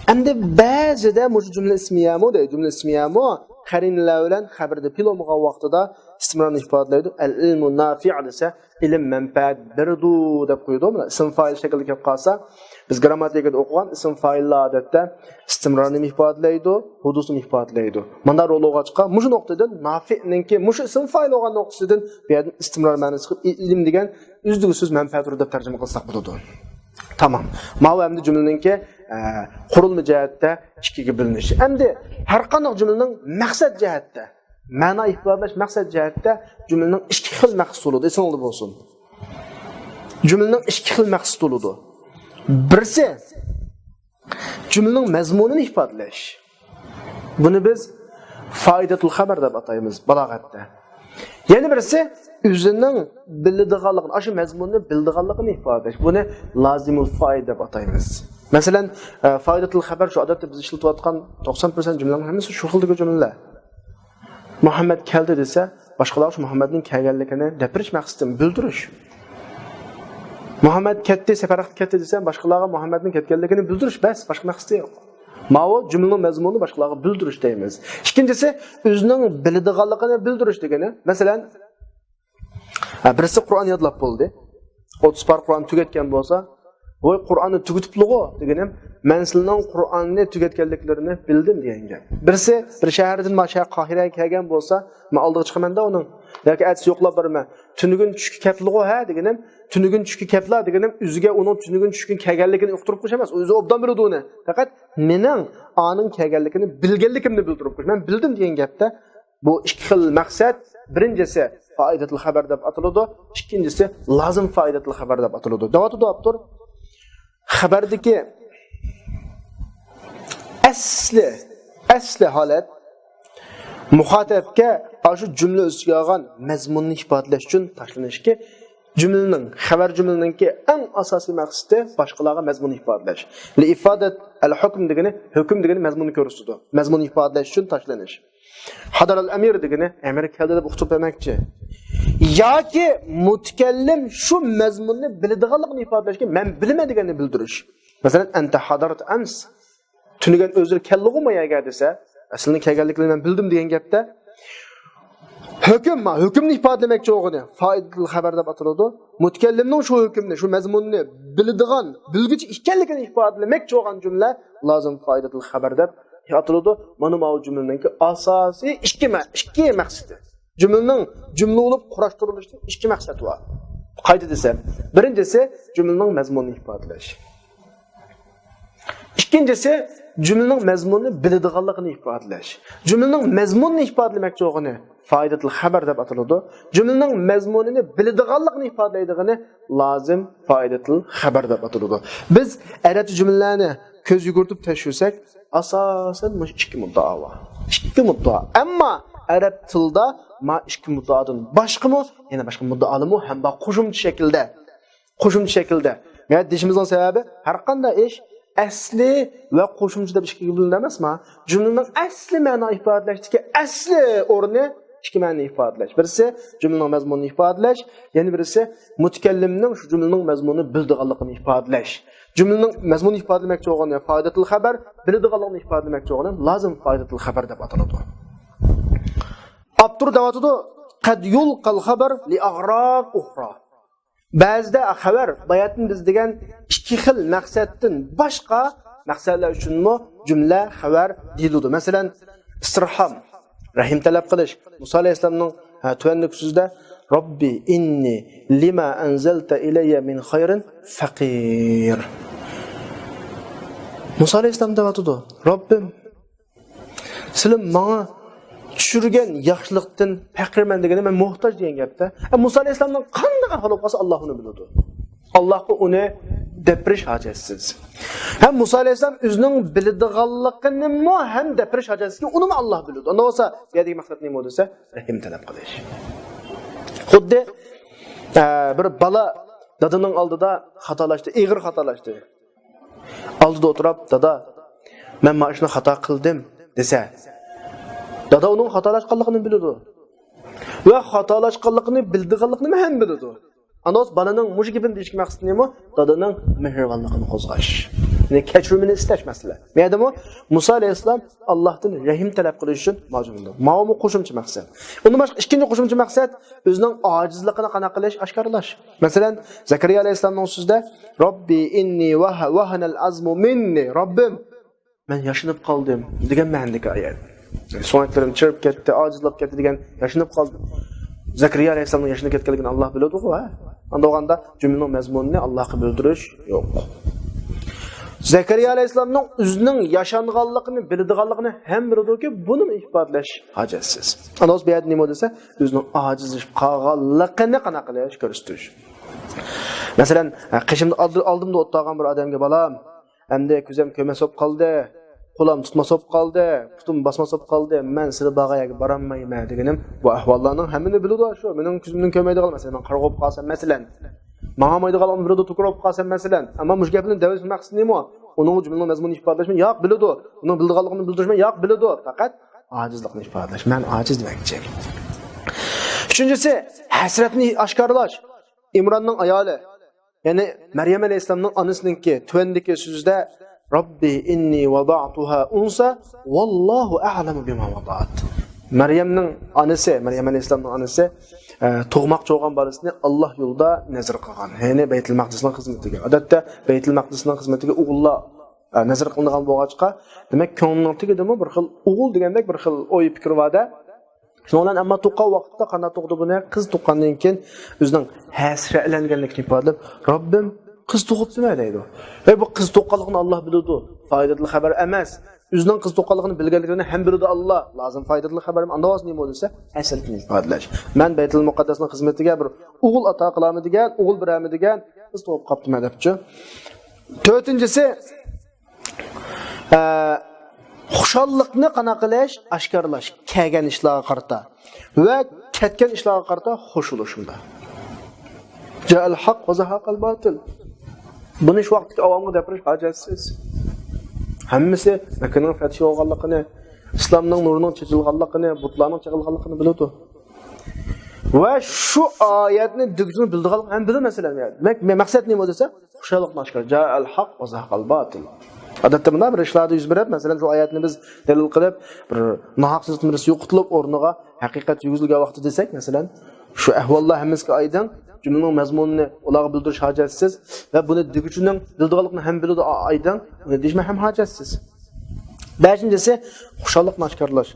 ئەمدى بەزىدە مۇشۇ جۈملە ئىسمىيەمۇ دەيدۇ، جۈملە ئىسمىيەمۇ قەرىنىلەر بىلەن خەبەردە پېئىل بولمىغان ۋاقتىدا ئىستىمرارنى ئىپادىلەيدۇ. ئەل ئىلمۇ نافىئ دېسە، ئىلىم مەنپەئەت بېرىدۇ دەپ قويىدۇ. مانا ئىسىم فائىل شەكلىدە كېلىپ قالسا، بىز گرامماتىكىدا ئوقۇغان ئىسىم فائىللار ئادەتتە ئىستىمرارنى ئىپادىلەيدۇ، ھۇدۇسنى ئىپادىلەيدۇ. مانا رول بولغاچقا، مۇشۇ نۇقتىدىن نافىئنىڭكى مۇشۇ ئىسىم فائىل بولغان نۇقتىسىدىن بۇ يەردىن ئىستىمرار مەنىسى چىقىپ، ئىلىم دېگەن ئۈزلۈكسىز مەنپەئەت ئۇرى دەپ تەرجىمە قىلساق بولىدۇ. تامام. ماۋۇ ئەمدى جۈملىنىڭكى، ئە، قۇرۇلما جەھەتتە ئىككىگە بۆلۈنۈشى. ئەمدى ھەر قانداق جۈملىنىڭ مەقسەت جەھەتتە، مەنا ئىپادىلەش مەقسەت جەھەتتە جۈملىنىڭ ئىككى خىل مەقسىتى بولىدۇ، ئېسىڭىزدە بولسۇن. جۈملىنىڭ ئىككى خىل مەقسىتى بولىدۇ. بىرسى، جۈملىنىڭ مەزمۇنىنى ئىپادىلەش. بۇنى بىز فائىدەتۇل خەبەر دەپ ئاتايمىز بالاغەتتە. يەنە بىرسى، ئۆزىنىڭ بىلىدىغانلىقىنى، ئاشۇ مەزمۇننى بىلىدىغانلىقىنى ئىپادىلەش. بۇنى لازىمۇل فائىدە دەپ ئاتايمىز. مەسىلەن، ئە، فائىدەتۇل خەبەر شۇ ئادەتتە بىز ئىشلىتىۋاتقان توقسان پىرسەنت جۈملىنىڭ ھەممىسى شۇ خىلدىكى جۈملىلەر. مۇھەممەد كەلدى دېسە، باشقىلارغا شۇ مۇھەممەدنىڭ كەلگەنلىكىنى دەپ بېرىش مەقسىتىم، بىلدۈرۈش. مۇھەممەد كەتتى، سەپەر ھەققىدە كەتتى دېسە، باشقىلارغا مۇھەممەدنىڭ كەتكەنلىكىنى بىلدۈرۈش، بەس، باشقا مەقسىتى يوق. ماۋۇ جۈملىنىڭ مەزمۇنىنى باشقىلارغا بىلدۈرۈش دەيمىز. ئىككىنچىسى، ئۆزىنىڭ بىلىدىغانلىقىنى بىلدۈرۈش دېگىنى. مەسىلەن، ھە، بىرسى قۇرئان يادلاپ بولدى. ئوتتۇز پارە قۇرئان تۈگەتكەن بولسا، ۋاي، قۇرئاننى تۈگىتىپلىغۇ دېگىنىم، مەن سىلىنىڭ قۇرئاننى تۈگەتكەنلىكلىرىنى بىلدىم دېگەن گەپ. بىرسى بىر شەھەردىن ما شەھەر قاھىرەگە كەلگەن بولسا، مەن ئالدىغا چىقىمەن-دە ئۇنىڭ. ياكى ئەتىسى يوقلاپ بارىمەن. تۈنۈگۈن چۈشكە كەپلىغۇ ھە دېگىنىم، تۈنۈگۈن چۈشكە كەپلا دېگىنىم، ئۆزىگە ئۇنىڭ تۈنۈگۈن چۈشكە كەلگەنلىكىنى ئۇقتۇرۇپ قويۇش ئەمەس، ئۆزى ئوبدان بىلىدۇ ئۇنى. پەقەت مېنىڭ ئانىڭ كەلگەنلىكىنى بىلگەنلىكىمنى بىلدۈرۈپ قويۇش. مەن بىلدىم دېگەن گەپتە بۇ ئىككى خىل مەقسەت، بىرىنچىسى فائىدەتۇل خەبەر دەپ ئاتىلىدۇ، ئىككىنچىسى لازىم فائىدەتۇل خەبەر دەپ ئاتىلىدۇ. دەۋاتىدۇ ئاپتور، خەبەردىكى ئەسلى، ئەسلى ھالەت مۇخاتەپكە ئاشۇ جۈملە ئۆز ئىچىگە ئالغان مەزمۇننى ئىپادىلەش ئۈچۈن تاشلىنىشكى، جۈملىنىڭ، خەۋەر جۈملىنىڭكى ئەڭ ئاساسىي مەقسىتى باشقىلارغا مەزمۇن ئىپادىلەش. لىئىفادەت ئەل ھۆكۈم دېگىنى، ھۆكۈم دېگىنى مەزمۇننى كۆرسىتىدۇ. مەزمۇننى ئىپادىلەش ئۈچۈن تاشلىنىش. ھەدەرەل ئەمىر دېگىنى ئەمىر كەلدى دەپ ئۇقتۇرۇپ بەرمەكچى. ياكى مۇتەكەللىم شۇ مەزمۇننى بىلىدىغانلىقىنى ئىپادىلەشكە، مەن بىلىمەن دېگەننى بىلدۈرۈش. مەسىلەن، ئەنتە ھەدەرت ئەمس. تۈنۈگۈن ئۆزلىرى كەلدىغۇ ما يەرگە دېسە، ئەسلىنى كەلگەنلىكىنى مەن بىلدىم دېگەن گەپتە. ھۆكۈم، ھۆكۈمنى ئىپادىلىمەكچى بولغىنى فائىدىتۇل خەبەر دەپ ئاتىلىدۇ. مۇتەكەللىمنىڭ شۇ ھۆكۈمنى، شۇ مەزمۇننى بىلىدىغان، بىلگۈچى ئىكەنلىكىنى ئىپادىلىمەكچى بولغان جۈملە لازىم فائىدىتۇل خەبەر دەپ ئاتىلىدۇ. مانا ماۋۇ جۈملىنىڭكى ئاساسىي ئىككى مە-، ئىككى مەقسىتى. جۈملىنىڭ جۈملە بولۇپ قۇراشتۇرۇلۇشىدىن ئىككى مەقسەت بار. قايتا دېسەم، بىرىنچىسى جۈملىنىڭ مەزمۇنىنى ئىپادىلەش. ئىككىنچىسى، جۈملىنىڭ مەزمۇنىنى بىلىدىغانلىقىنى ئىپادىلەش. جۈملىنىڭ مەزمۇنىنى ئىپادىلىمەكچى بولغىنى فائىدەتۇل خەبەر دەپ ئاتىلىدۇ. جۈملىنىڭ مەزمۇنىنى بىلىدىغانلىقىنى ئىپادىلەيدىغىنى لازىم فائىدەتۇل خەبەر دەپ ئاتىلىدۇ. بىز ئەرەبچە جۈملىلەرنى كۆز يۈگۈرتۈپ تەكشۈرسەك، ئاساسەن مۇشۇ ئىككى مۇددىئا بار. ئىككى مۇددىئا. ئەمما ئەرەب تىلىدا ما ئىككى مۇددىئادىن باشقىمۇ، يەنە باشقا مۇددىئالارمۇ ھەم بار قوشۇمچە شەكىلدە. قوشۇمچە شەكىلدە. يەنە دېيىشىمىزنىڭ سەۋەبى، ھەر قانداق ئىش ئەسلى ۋە قوشۇمچە دەپ ئىككىگە بۆلۈنىدۇ ئەمەسما؟ جۈملىنىڭ ئەسلى مەنا ئىپادىلەشتىكى ئەسلى ئورنى ئىككى مەنىنى ئىپادىلەش. بىرسى جۈملىنىڭ مەزمۇنىنى ئىپادىلەش، يەنە بىرسى مۇتەكەللىمنىڭ شۇ جۈملىنىڭ مەزمۇنىنى بىلىدىغانلىقىنى ئىپادىلەش. جۈملىنىڭ مەزمۇنىنى ئىپادىلىمەكچى بولغىنى فائىدەتۇل خەبەر، بىلىدىغانلىقىنى ئىپادىلىمەكچى بولغىنى لازىم فائىدەتۇل خەبەر دەپ ئاتىلىدۇ. ئاپتور دەۋاتىدۇ، قەد يۇلقەل خەبەر لىئەغراز ئۇخرا. بەزىدە خەۋەر، باياتىن بىز دېگەن ئىككى خىل مەقسەتتىن باشقا مەقسەتلەر ئۈچۈنمۇ جۈملە خەۋەر دېيىلىدۇ. مەسىلەن، ئىستىرھام، رەھىم تەلەپ قىلىش. مۇسا ئەلەيھىسسالامنىڭ، ھە، تۆۋەندىكى سۆزىدە، رەببى ئىننى لىما ئەنزەلتە ئىلەييە مىن خەيرىن فەقىر. مۇسا ئەلەيھىسسالام دەۋاتىدۇ، رەببىم، سىلى ماڭا چۈشۈرگەن ياخشىلىقتىن پەقىرمەن دېگىنى مەن موھتاج دېگەن گەپتە. ئە، مۇسا ئەلەيھىسسالامنىڭ قانداق ئەھۋال بولۇپ قالسا، ئاللا ئۇنى بىلىدۇ. ئاللاغا ئۇنى دەپ بېرىش ھاجەتسىز. ھەم مۇسا ئەلەيھىسسالام ئۆزىنىڭ بىلىدىغانلىقىنىمۇ ھەم دەپ بېرىش ھاجەتسىزكى، ئۇنىمۇ ئاللا بىلىدۇ. ئۇندا بولسا بۇ يەردىكى مەقسەت نېمە دېسە، رەھىم تەلەپ قىلىش. خۇددى، ئە، بىر بالا دادىنىڭ ئالدىدا خاتالاشتى، ئېغىر خاتالاشتى. ئالدىدا ئولتۇرۇپ، دادا، مەن مانا شۇنى خاتا قىلدىم دېسە، دادا ئۇنىڭ خاتالاشقانلىقىنى بىلىدۇ. ۋە خاتالاشقانلىقىنى بىلىدىغانلىقىنى ھەم بىلىدۇ. ئاندىن بالىنىڭ مۇشۇ گېپىنى دېيىشكە مەقسىتى نېمە؟ دادىنىڭ مېھرىبانلىقىنى قوزغاش. يەنى كەچۈرۈمىنى ئىستەش مەسىلە. بۇ يەردىمۇ مۇسا ئەلەيھىسسالام ئاللاھتىن رەھىم تەلەپ قىلىش ئۈچۈن ماجۇمدۇر. ماۋۇمۇ قوشۇمچە مەقسەت. ئۇندىن باشقا ئىككىنچى قوشۇمچە مەقسەت ئۆزىنىڭ ئاجىزلىقىنى قانداق قىلىش، ئاشكارىلاش. مەسىلەن، زەكەرىيا ئەلەيھىسسالامنىڭ سۆزىدە، رەببى ئىننى ۋەھ-، ۋەھەنەل ئەزمۇ مىننى، رەببىم، مەن ياشىنىپ قالدىم دېگەن مەنىدىكى ئايەت. سۆڭەكلىرىم چىرىپ كەتتى، ئاجىزلاپ كەتتى دېگەن ياشىنىپ قالدىم. زەكەرىيا ئەلەيھىسسالامنىڭ ياشىنىپ كەتكەنلىكىنى ئاللا بىلىدۇغۇ، ھە؟ ئاندىن بولغاندا جۈملىنىڭ مەزمۇنىنى ئاللاغا بىلدۈرۈش يوق. زەكەرىيا ئەلەيھىسسالامنىڭ ئۆزىنىڭ ياشانغانلىقىنى بىلىدىغانلىقىنى ھەم بىلىدۇكى، بۇنىمۇ ئىپادىلەش ھاجەتسىز. ئاندىن بۇ يەردە نېمە دېسە، ئۆزىنىڭ ئاجىزلىشىپ قالغانلىقىنى قانداق قىلىش، كۆرسىتىش. مەسىلەن، قېشىمدا، ئالدىمدا ئولتۇرغان بىر ئادەمگە، بالام، ئەمدى كۆزۈم كۆرمەس بولۇپ قالدى، قولۇم تۇتماس بولۇپ قالدى، پۇتۇم باسماس بولۇپ قالدى، مەن سىلى بارغان يەرگە بارالمايمەن دېگىنىم، بۇ ئەھۋاللارنىڭ ھەممىنى بىلىدۇ شۇ. مېنىڭ كۆزۈمدىن كۆرمەيدىغان، مەسىلەن، مەن قارىغا بولۇپ قالسام، مەسىلەن، ماڭالمايدىغانلىقىمنى بىلىدۇ، توكۇر بولۇپ قالسام، مەسىلەن. ئەمما مۇشۇ گەپنى دەۋېتىش مەقسىتى نېمە؟ ئۇنىڭ جۈملىنىڭ مەزمۇنىنى ئىپادىلەشمۇ؟ ياق، بىلىدۇ. ئۇنىڭ بىلىدىغانلىقىنى بىلدۈرۈشمۇ؟ ياق، بىلىدۇ. پەقەت ئاجىزلىقنى ئىپادىلەش. مەن ئاجىز دېمەكچى. ئۈچىنچىسى، ھەسرەتنى ئاشكارىلاش. ئىمراننىڭ ئايالى، يەنى مەريەم ئەلەيھىسسالامنىڭ ئانىسىنىڭكى تۆۋەندىكى سۆزىدە، رەببى ئىننى ۋەزەئتۇھا ئۇنسا ۋەللاھۇ ئەئلەمۇ بىما ۋەزەئەت. مەريەمنىڭ ئانىسى، مەريەم ئەلەيھىسسالامنىڭ ئانىسى، ئە، تۇغماقچى بولغان بالىسىنى ئاللا يولىدا نەزىر قىلغان. يەنى بەيتۇل مەقدىسنىڭ خىزمىتىگە. ئادەتتە بەيتۇل مەقدىسنىڭ خىزمىتىگە ئوغۇللار، ئە، نەزىر قىلىنغان بولغاچقا، دېمەك، كۆڭلىنىڭ تېگىدىمۇ بىر خىل ئوغۇل دېگەندەك بىر خىل ئوي پىكىر بار-دە. شۇنىڭ بىلەن ئەمما تۇغقان ۋاقتىدا قانداق تۇغدى بۇنى؟ قىز تۇغقاندىن كېيىن ئۆزىنىڭ ھەسرەتلەنگەنلىكىنى ئىپادىلەپ، رەببىم، قىز تۇغۇپتىمەن دەيدۇ. ۋە بۇ قىز تۇغقانلىقىنى ئاللا بىلىدۇ. پايدىلىق خەۋەر ئەمەس. ئۆزىنىڭ قىز تۇغقانلىقىنى بىلگەنلىكىنى ھەم بىلىدۇ ئاللا. لازىم پايدىلىق خەۋەر ئەمەس. ئاندىن نېمە بولدى دېسە، ھەسرىتىنى ئىپادىلەش. مەن بەيتۇل مۇقەددەسنىڭ خىزمىتىگە بىر ئوغۇل ئاتا قىلامەن دېگەن، ئوغۇل بېرەمەن دېگەن، قىز تۇغۇپ قاپتىمەن دەپچۇ. تۆتىنچىسى، ئە، خۇشاللىقنى قانداق قىلىش؟ ئاشكارىلاش. كەلگەن ئىشلارغا قارىتا ۋە كەتكەن ئىشلارغا قارىتا خوش بولۇش شۇنداق. جاءل ھەق ۋە زەھەقەل باتىل. بۇنى شۇ ۋاقىتتىكى ئاۋامغا دەپ بېرىش ھاجەتسىز. ھەممىسى مەككىنىڭ فەتھى بولغانلىقىنى، ئىسلامنىڭ نۇرىنىڭ چېچىلغانلىقىنى، بۇتلارنىڭ چېقىلغانلىقىنى بىلىدۇ. ۋە شۇ ئايەتنى دېگۈچىنى بىلىدىغانلىقىنى ھەم بىلىدۇ، مەسىلەن. دېمەك، مەقسەت نېمە دېسە، خۇشاللىقنى ئاشكارا. جاءل ھەق ۋە زەھەقەل باتىل. ئادەتتە مۇنداق بىر ئىشلاردا يۈز بېرىپ، مەسىلەن، شۇ ئايەتنى بىز دەلىل قىلىپ، بىر ناھەق سۆزدىن بىرسى يوقىتىلىپ، ئورنىغا ھەقىقەت يۈرگۈزۈلگەن ۋاقتىدا دېسەك، مەسىلەن، شۇ ئەھۋاللار ھەممىسىگە ئايدىڭ، جۈملىنىڭ مەزمۇنىنى ئۇلارغا بىلدۈرۈش ھاجەتسىز ۋە بۇنى دېگۈچىنىڭ بىلىدىغانلىقىنى ھەم بىلىدۇ، ئا-، ئايدىڭ، ئۇنى دېيىشمە ھەم ھاجەتسىز. بەشىنچىسى، خۇشاللىقنى ئاشكارىلاش.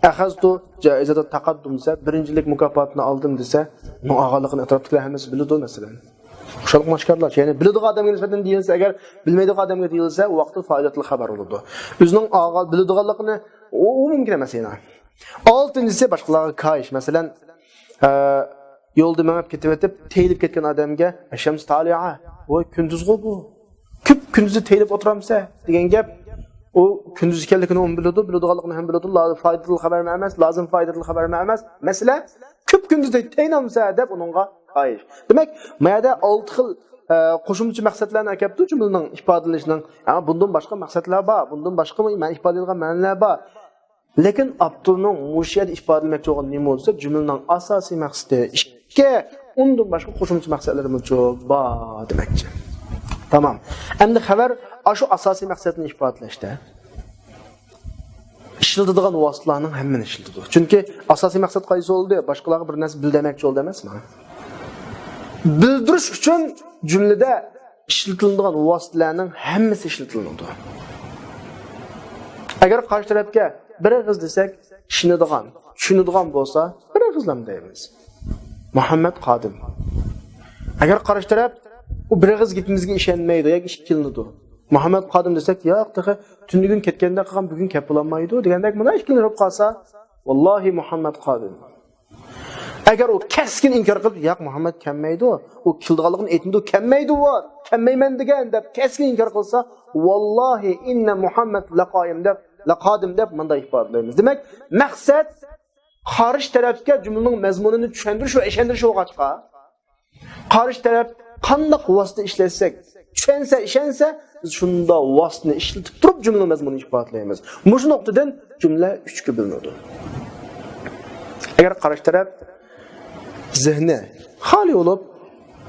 ئەخەزتۇ جائىزەتە تەقەددۇم دېسە، بىرىنچىلىك مۇكاپاتىنى ئالدىم دېسە، ئۇنىڭ ئالغانلىقىنى ئەتراپتىكىلەر ھەممىسى بىلىدۇ، مەسىلەن. خۇشاللىقنى ئاشكارىلاش، يەنى بىلىدىغان ئادەمگە نىسبەتەن دېيىلسە، ئەگەر بىلمەيدىغان ئادەمگە دېيىلسە، ئۇ ۋاقىتتا پايدىلىق خەۋەر بولىدۇ. ئۆزىنىڭ ئالغان، بىلىدىغانلىقىنى، ئۇ، ئۇ مۇمكىن ئەمەس يەنە. ئالتىنچىسى، باشقىلارغا كايىش. مەسىلەن، ئە، يولدا مېڭىپ كېتىۋېتىپ، تېيىلىپ كەتكەن ئادەمگە، ئەشەمسۇ تالىئە، ۋاي، كۈندۈزغۇ بۇ. كۈپ كۈندۈزى تېيىلىپ ئولتۇرامسە؟ دېگەن گەپ. ئۇ كۈندۈز ئىكەنلىكىنى ئۇمۇ بىلىدۇ، بىلىدىغانلىقىنى ھەم بىلىدۇ. لا-، پايدىلىق خەۋەرمۇ ئەمەس، لازىم پايدىلىق خەۋەرمۇ ئەمەس. مەسىلە، كۈپ كۈندۈزى تېيىنامسە دەپ ئۇنىڭغا كايىش. دېمەك، ما يەردە ئالتە خىل، ئە، قوشۇمچە مەقسەتلەرنى ئەكەپتۇ جۈملىنىڭ ئىپادىلىنىشىنىڭ. يا، بۇندىن باشقا مەقسەتلەر بار، بۇندىن باشقا مەن ئىپادىلەيدىغان مەنىلەر بار. لېكىن ئاپتورنىڭ مۇشۇ يەردە ئىپادىلىمەكچى بولغىنى نېمە بولسا، جۈملىنىڭ ئاساسىي مەقسىتى ئىككى، ئۇندىن باشقا قوشۇمچە مەقسەتلىرىمىزچۇ بار دېمەكچى. تامام. ئەمدى خەۋەر ئاشۇ ئاساسىي مەقسەتنى ئىپادىلەشتە ئىشلىتىدىغان ۋاسىتىلەرنىڭ ھەممىنى ئىشلىتىدۇ. چۈنكى ئاساسىي مەقسەت قايسى بولدى؟ باشقىلارغا بىر نەرسە بىل دېمەكچى بولدى ئەمەسمۇ؟ بىلدۈرۈش ئۈچۈن جۈملىدە ئىشلىتىلىدىغان ۋاسىتىلەرنىڭ ھەممىسى ئىشلىتىلىدۇ. ئەگەر قارشى تەرەپكە بىر ئېغىز دېسەك، ئىشىنىدىغان، چۈشىنىدىغان بولسا، بىر ئېغىزلام دەيمىز. مۇھەممەد خادىم. ئەگەر قارشى تەرەپ ئۇ بىر ئېغىز گېپىمىزگە ئىشەنمەيدۇ ياكى ئىككىلىنىدۇ، مۇھەممەد قادىم دېسەك، ياق، تېخى تۈنۈگۈن كەتكەندەك قىلغان، بۈگۈن كەپ بولالمايدۇ دېگەندەك، مۇنداق ئىككىلىنىپ قالسا، ۋاللاھى مۇھەممەد قادىم. ئەگەر ئۇ كەسكىن ئىنكار قىلىپ، ياق، مۇھەممەد كەلمەيدۇ، ئۇ كېلىدىغانلىقىنى ئېيتمىدۇ، كەلمەيدۇ ئۇ، كەلمەيمەن دېگەن دەپ كەسكىن ئىنكار قىلسا، ۋاللاھى ئىننە مۇھەممەد لەقائىم دەپ، لەقادىم دەپ مۇنداق ئىپادىلەيمىز. دېمەك، مەقسەت قارشى تەرەپكە جۈملىنىڭ مەزمۇنىنى چۈشەندۈرۈش ۋە ئىشەندۈرۈش بولغاچقا، قارشى تەرەپ قانداق ۋاسىتە ئىشلەتسەك، چۈشەنسە، ئىشەنسە، بىز شۇنداق ۋاسىتىنى ئىشلىتىپ تۇرۇپ جۈملىنىڭ مەزمۇنىنى ئىپادىلەيمىز. مۇشۇ نۇقتىدىن جۈملە ئۈچكە بۆلۈنىدۇ. ئەگەر قارشى تەرەپ زېھنى خالىي بولۇپ،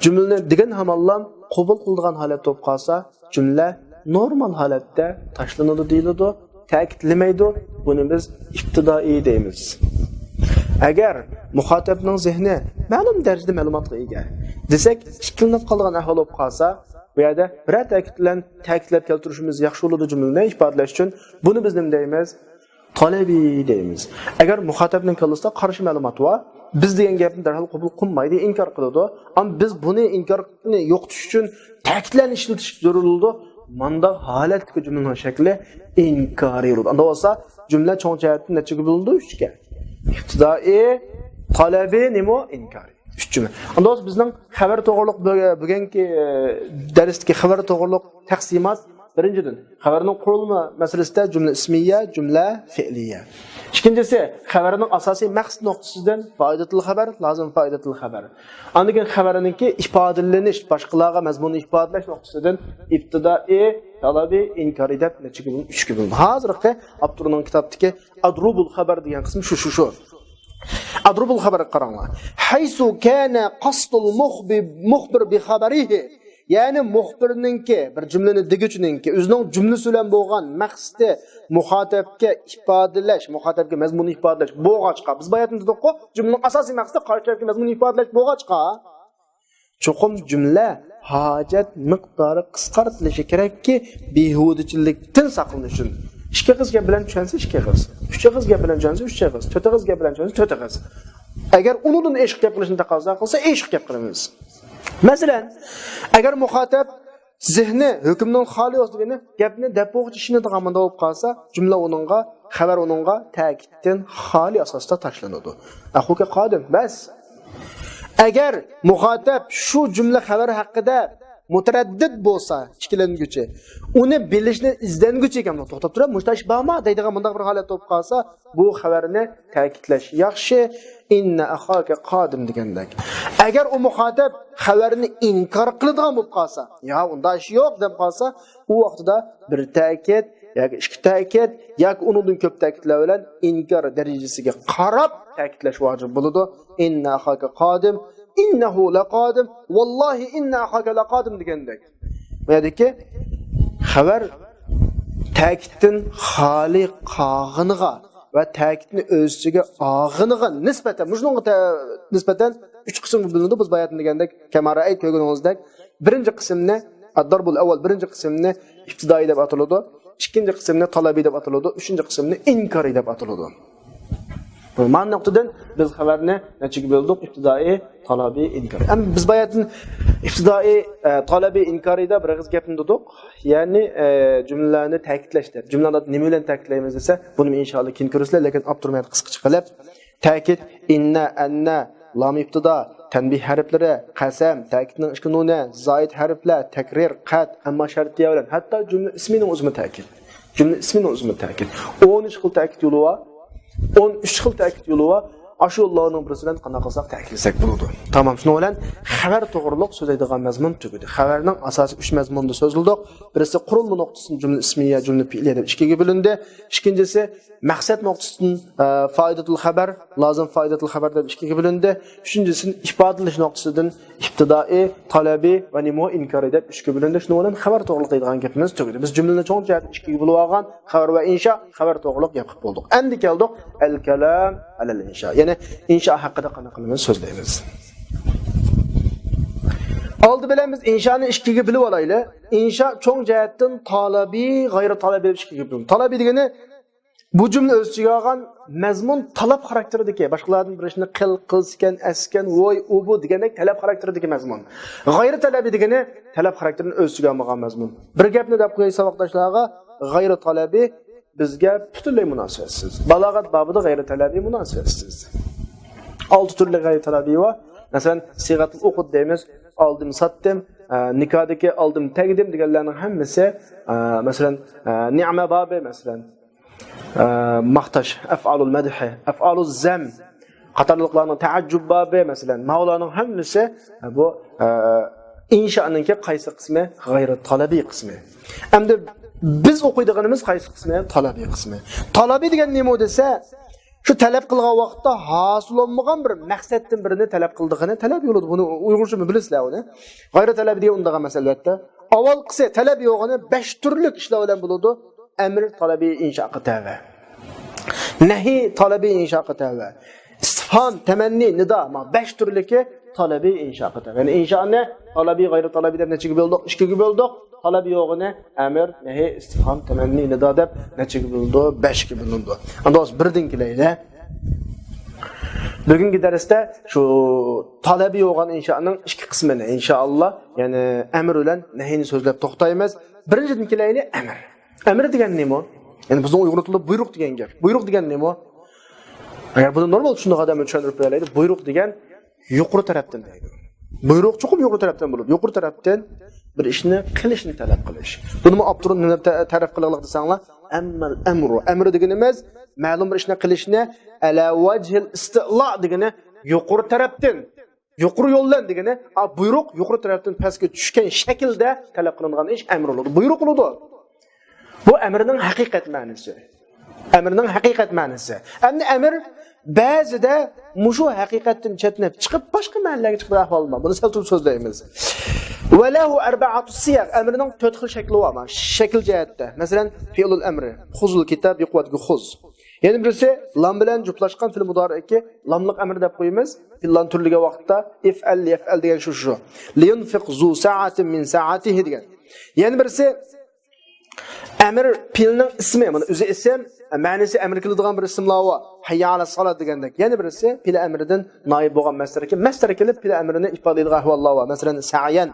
جۈملىنى دېگەن ھامانلا قوبۇل قىلىدىغان ھالەتتە بولۇپ قالسا، جۈملە نورمال ھالەتتە تاشلىنىدۇ دېيىلىدۇ، تەكىتلىمەيدۇ. بۇنى بىز ئىپتىدائىي دەيمىز. ئەگەر مۇخاتەپنىڭ زېھنى مەلۇم دەرىجىدە مەلۇماتقا ئىگە دېسەك، ئىككىلىنىپ قالىدىغان ئەھۋال بولۇپ قالسا، بۇ يەردە بىرەر تەكىت بىلەن تەكىتلەپ كەلتۈرۈشىمىز ياخشى بولىدۇ جۈملىنى ئىپادىلەش ئۈچۈن. بۇنى بىز نېمە دەيمىز؟ تالەبىي دەيمىز. ئەگەر مۇخاتەپنىڭ كاللىسىدا قارشى مەلۇمات بار، بىز دېگەن گەپنى دەرھال قوبۇل قىلمايدۇ، ئىنكار قىلىدۇ. ئەمما بىز بۇنى ئىنكارنى يوقىتىش ئۈچۈن تەكىتلەرنى ئىشلىتىش زۆرۈر بولىدۇ. مانداق ھالەتتىكى جۈملىنىڭ شەكلى ئىنكارىي بولىدۇ. ئانداق بولسا جۈملە چوڭ جەھەتتىن نەچچىگە بۆلۈنىدۇ؟ ئۈچكە. ئىپتىدائىي، تالەبىي، نېمە؟ ئىنكارىي. ئۈچ جۈملە. ئانداق بولسا بىزنىڭ خەۋەر توغرۇلۇق بۆ-، بۈگۈنكى، ئە، دەرستىكى خەۋەر توغرۇلۇق تەقسىمات، بىرىنچىدىن، خەۋەرنىڭ قۇرۇلما مەسىلىسىدە جۈملە ئىسمىيە، جۈملە فېئلىيە. ئىككىنچىسى، خەۋەرنىڭ ئاساسىي مەقسىتى نۇقتىسىدىن فائىدەتۇل خەۋەر، لازىم فائىدەتۇل خەۋەر. ئاندىن كېيىن خەۋەرنىڭكى ئىپادىلىنىش، باشقىلارغا مەزمۇننى ئىپادىلەش نۇقتىسىدىن ئىپتىدائىي، تالەبىي، ئىنكارىي دەپ نەچچىگە بۆلۈنىدۇ؟ ئۈچكە بۆلۈنىدۇ. ھازىرقى ئاپتورنىڭ كىتابتىكى ئادرۇبۇل خەۋەر دېگەن قىسمى شۇ، شۇ، شۇ. ئادرۇبۇل خەۋەرگە قاراڭلار. ھەيسۇ كانە قەستۇل مۇخبى-، مۇخبىر بىخەۋەرىھى. يەنى مۇخبىرنىڭكى، بىر جۈملىنى دېگۈچىنىڭكى ئۆزىنىڭ جۈملىسى بىلەن بولغان مەقسىتى مۇخاتەپكە ئىپادىلەش، مۇخاتەپكە مەزمۇننى ئىپادىلەش بولغاچقا، بىز باياتىن دېدۇققۇ، جۈملىنىڭ ئاساسىي مەقسىتى قارشى تەرەپكە مەزمۇننى ئىپادىلەش بولغاچقا، چوقۇم جۈملە ھاجەت مىقدارى قىسقارتىلىشى كېرەككى، بىھۇدىچىلىكتىن ساقلىنىش ئۈچۈن. ئىككى ئېغىز گەپ بىلەن چۈشەنسە ئىككى ئېغىز، ئۈچ ئېغىز گەپ بىلەن چۈشەنسە ئۈچ ئېغىز، تۆت ئېغىز گەپ بىلەن چۈشەنسە تۆت ئېغىز. ئەگەر ئۇنىڭدىن ئېشىق گەپ قىلىشنى تەقەززا قىلسا، ئېشىق گەپ قىلىمىز. مەسىلەن، ئەگەر مۇخاتەپ زېھنى ھۆكۈمنىڭ خالىي بولسا دېگىنى گەپنى دەپ بولغۇچە ئىشىنىدىغان مۇنداق بولۇپ قالسا، جۈملە ئۇنىڭغا، خەۋەر ئۇنىڭغا تەكىتتىن خالىي ئاساستا تاشلىنىدۇ. ئەخۇكە قادىم، بەس. ئەگەر مۇخاتەپ شۇ جۈملە خەۋەر ھەققىدە مۇتەرەددىت بولسا، ئىككىلەنگۈچى، ئۇنى بىلىشنى ئىزدەنگۈچى ئىكەن، توختاپ تۇرۇپ، مۇشۇنداق ئىش بارمۇ دەيدىغان مۇنداق بىر ھالەت بولۇپ قالسا، بۇ خەۋەرنى تەكىتلەش ياخشى، ئىننە ئەخاكە قادىم دېگەندەك. ئەگەر ئۇ مۇخاتەپ خەۋەرنى ئىنكار قىلىدىغان بولۇپ قالسا، يا ئۇنداق ئىش يوق دەپ قالسا، ئۇ ۋاقتىدا بىر تەكىت ياكى ئىككى تەكىت ياكى ئۇنىڭدىن كۆپ تەكىتلەر بىلەن ئىنكار دەرىجىسىگە قاراپ تەكىتلەش ۋاجىپ بولىدۇ. ئىننە ئەخاكە قادىم، ئىننەھۇ لەقادىم، ۋاللاھى ئىننە ئەخاكە لەقادىم دېگەندەك. بۇ يەردىكى خەۋەر تەكىتتىن خالىي قالغىنىغا ۋە تەكىتنى ئۆز ئىچىگە ئالغىنىغا نىسبەتەن، مۇشۇنىڭغا تە-، نىسبەتەن ئۈچ قىسىمغا بۆلۈنىدۇ. بىز باياتىن دېگەندەك، كەما رەئەيت، كۆرگىنىڭىزدەك، بىرىنچى قىسىمنى، ئەددەربۇل ئەۋۋەل، بىرىنچى قىسىمنى ئىپتىدائىي دەپ ئاتىلىدۇ، ئىككىنچى قىسىمنى تالەبىي دەپ ئاتىلىدۇ، ئۈچىنچى قىسىمنى ئىنكارىي دەپ ئاتىلىدۇ. مانا نۇقتىدىن بىز خەۋەرنى نەچچىگە بۆلدۇق؟ ئىپتىدائىي، تالەبىي، ئىنكارىي. ئەمما بىز باياتىن ئىپتىدائىي، ئە، تالەبىي، ئىنكارىيدا بىر ئېغىز گەپنى دېدۇق. يەنى، ئە، جۈملىلەرنى تەكىتلەشتە. جۈملىلەرنى نېمە بىلەن تەكىتلەيمىز دېسە، بۇنى ئىنشائاللا كېيىن كۆرىسىلەر، لېكىن ئاپتور مەن قىسقىچە قىلىپ، تەكىت، ئىننە، ئەننە، لام ئىپتىدا، تەنبىھ ھەرپلىرى، قەسەم، تەكىتنىڭ ئىككى نۇنى، زائىد ھەرپلەر، تەكرىر، قەت، ئەمما شەرتىيە بىلەن، ھەتتا جۈملە ئىسمىنىڭ ئۆزىمۇ تەكىت. جۈملە ئىسمىنىڭ ئۆزىمۇ تەكىت. ئون ئۈچ خىل تەكىت يولى بار. ئون ئۈچ خىل تەكىت يولى بار. ئاشۇ يوللارنىڭ بىرسى بىلەن قانداق قىلساق تەكىتلىسەك بولىدۇ. تامام، شۇنىڭ بىلەن خەۋەر توغرۇلۇق سۆزلەيدىغان مەزمۇن تۈگىدى. خەۋەرنىڭ ئاساسىي ئۈچ مەزمۇنىدا سۆزلىدۇق. بىرسى قۇرۇلما نۇقتىسىدىن جۈملە ئىسمىيە، جۈملە پېئلىيە دەپ ئىككىگە بۆلۈندى. ئىككىنچىسى مەقسەت نۇقتىسىدىن، ئە، فائىدەتۇل خەبەر، لازىم فائىدەتۇل خەبەر دەپ ئىككىگە بۆلۈندى. ئۈچىنچىسىدىن ئىپادىلىنىش نۇقتىسىدىن ئىپتىدائىي، تەلەبىي ۋە نېمە ئىنكارىي دەپ ئۈچكە بۆلۈندى. شۇنىڭ بىلەن خەۋەر توغرىلىق دەيدىغان گېپىمىز تۈگىدى. بىز جۈملىنى چوڭ جەھەتتىن ئىككىگە بۆلۈۋالغان، خەۋەر ۋە ئىنشا، خەۋەر توغرىلىق گەپ قىلىپ بولدۇق. ئەمدى كەلدۇق ئەل كەلام ئەلەل ئىنشا. يەنى ئىنشا ھەققىدە قانداق قىلىمىز سۆزلەيمىز. ئالدى بىلەن بىز ئىنشانى ئىككىگە بۆلۈۋالايلى. ئىنشا چوڭ جەھەتتىن تەلەبىي، غەيرىي تەلەبىي دەپ ئىككىگە بۆلۈنىدۇ. تەلەبىي دېگىنى بۇ جۈملە ئۆز ئىچىگە ئالغان مەزمۇن تەلەپ خاراكتېرىدىكى، باشقىلاردىن بىر ئىشنى قىل، قىلسىكەن، ئەسكەن، ۋوي، ئۇ، بۇ دېگەندەك تەلەپ خاراكتېرىدىكى مەزمۇن. غەيرىي تەلەبىي دېگىنى تەلەپ خاراكتېرىنى ئۆز ئىچىگە ئالمىغان مەزمۇن. بىر گەپنى دەپ قوياي ساۋاقداشلارغا، غەيرىي تەلەبىي بىزگە پۈتۈنلەي مۇناسىۋەتسىز. بالاغەت بابىدا غەيرىي تەلەبىي مۇناسىۋەتسىز. ئالتە تۈرلۈك غەيرىي تەلەبىي بار. مەسىلەن، سىغەتۇل ئۇقۇد دەيمىز، ئالدىم، ساتتىم، ئە، نىكادىكى ئالدىم، تەگدىم دېگەنلەرنىڭ ھەممىسى، ئە، مەسىلەن، ئە، نىئمە بابى، مەسىلەن، ئە، ماختاش، ئەفئالۇل مەدھى، ئەفئالۇل زەم قاتارلىقلارنىڭ، تەئەججۈب بابى، مەسىلەن، ماۋۇلارنىڭ ھەممىسى، ئە، بۇ، ئە، ئىنشانىڭكى قايسى قىسمى؟ غەيرىي تەلەبىي قىسمى. ئەمدى بىز ئوقۇيدىغىنىمىز قايسى قىسمى؟ تەلەبىي قىسمى. تەلەبىي دېگەن نېمە دېسە، شۇ تەلەپ قىلغان ۋاقىتتا ھاسىل بولمىغان بىر مەقسەتتىن بىرنى تەلەپ قىلىدىغىنى تەلەبىي بولىدۇ. بۇنى ئۇيغۇرچىمۇ بىلىسىلەر ئۇنى. غەيرىي تەلەبىي دېگەن ئۇنداق ئەمەس، ئەلۋەتتە. ئاۋۋالقىسى تەلەبىي بولغىنى بەش تۈرلۈك ئىشلار بىلەن بولىدۇ. ئەمر تەلەبىي ئىنشائقا تەۋە. نەھى تەلەبىي ئىنشائقا تەۋە. ئىستىفھام، تەمەننى، نىدا، ما بەش تۈرلۈكى تەلەبىي ئىنشائقا تەۋە. يەنى ئىنشانى تەلەبىي، غەيرىي تەلەبىي دەپ نەچچىگە بۆلدۇق؟ ئىككىگە بۆلدۇق. تەلەبىي بولغىنى ئەمر، نەھى، ئىستىفھام، تەمەننى، نىدا دەپ نەچچىگە بۆلىدۇ؟ بەشكە بۆلىدۇ. ئەمدى ھازىر بىردىن كېلەيلى. بۈگۈنكى دەرستە شۇ تەلەبىي بولغان ئىنشانىڭ ئىككى قىسمىنى، ئىنشائاللا، يەنى ئەمر بىلەن نەھىنى سۆزلەپ توختايمىز. بىرىنچىدىن كېلەيلى، ئەمر. ئەمر دېگەن نېمە؟ يەنى بىزنىڭ ئۇيغۇر تىلىدا بۇيرۇق دېگەن گەپ. بۇيرۇق دېگەن نېمە؟ ئەگەر بۇنى نورمال چۈشىنىدىغان ئادەم چۈشەندۈرۈپ بېرەيلى، بۇيرۇق دېگەن يۇقىرى تەرەپتىن دەيدۇ. بۇيرۇق چوقۇم يۇقىرى تەرەپتىن بولىدۇ. يۇقىرى تەرەپتىن بىر ئىشنى قىلىشنى تەلەپ قىلىش. بۇنىمۇ ئاپتورنى نېمە تە-، تەرىپ قىلغانلىق دېسەڭلار، ئەممەل ئەمرۇ. ئەمر دېگىنىمىز مەلۇم بىر ئىشنى قىلىشنى، ئەلا ۋەجھىل ئىستىلا دېگىنى يۇقىرى تەرەپتىن، يۇقىرى يول بىلەن دېگىنى، ئا، بۇيرۇق يۇقىرى تەرەپتىن پەسكە چۈشكەن شەكىلدە تەلەپ قىلىنغان ئىش ئەمر بولىدۇ. بۇيرۇق بولىدۇ. بۇ ئەمرنىڭ ھەقىقەت مەنىسى. ئەمرنىڭ ھەقىقەت مەنىسى. ئەمدى ئەمر بەزىدە مۇشۇ ھەقىقەتتىن چەتنەپ چىقىپ، باشقا مەنىلەرگە چىقىدىغان ئەھۋال بار. بۇنى سەل تۇرۇپ سۆزلەيمىز. ۋە لەھۇ ئەربەئاتۇ سىيەغ. ئەمرنىڭ تۆت خىل شەكلى بار. شەكىل جەھەتتە. مەسىلەن، فىئلۇل ئەمرى. خۇزۇل كىتاب، يۇقىرىدىكى خۇز. يەنە بىرسى، لام بىلەن جۈپلاشقان فېئىل مۇدارىئكى لاملىق ئەمر دەپ قويىمىز. فېئىللارنى تۈرلىگەن ۋاقىتتا ئىفئەل، يەفئەل دېگەن شۇ، شۇ. لىيۇنفىق زۇ سائەتىن مىن سائەتىھى دېگەن. يەنە بىرسى، ئەمر پېئىلنىڭ ئىسمى، مانا ئۆزى ئىسىم، مەنىسى ئەمر كېلىدىغان بىر ئىسىملار بار. ھەييە ئەلەس سالا دېگەندەك. يەنە بىرسى، پېئىل ئەمرىدىن نائىب بولغان مەسدەر كېلىپ، مەسدەر كېلىپ پېئىل ئەمرىنى ئىپادىلەيدىغان ئەھۋاللار بار. مەسىلەن، سەئيەن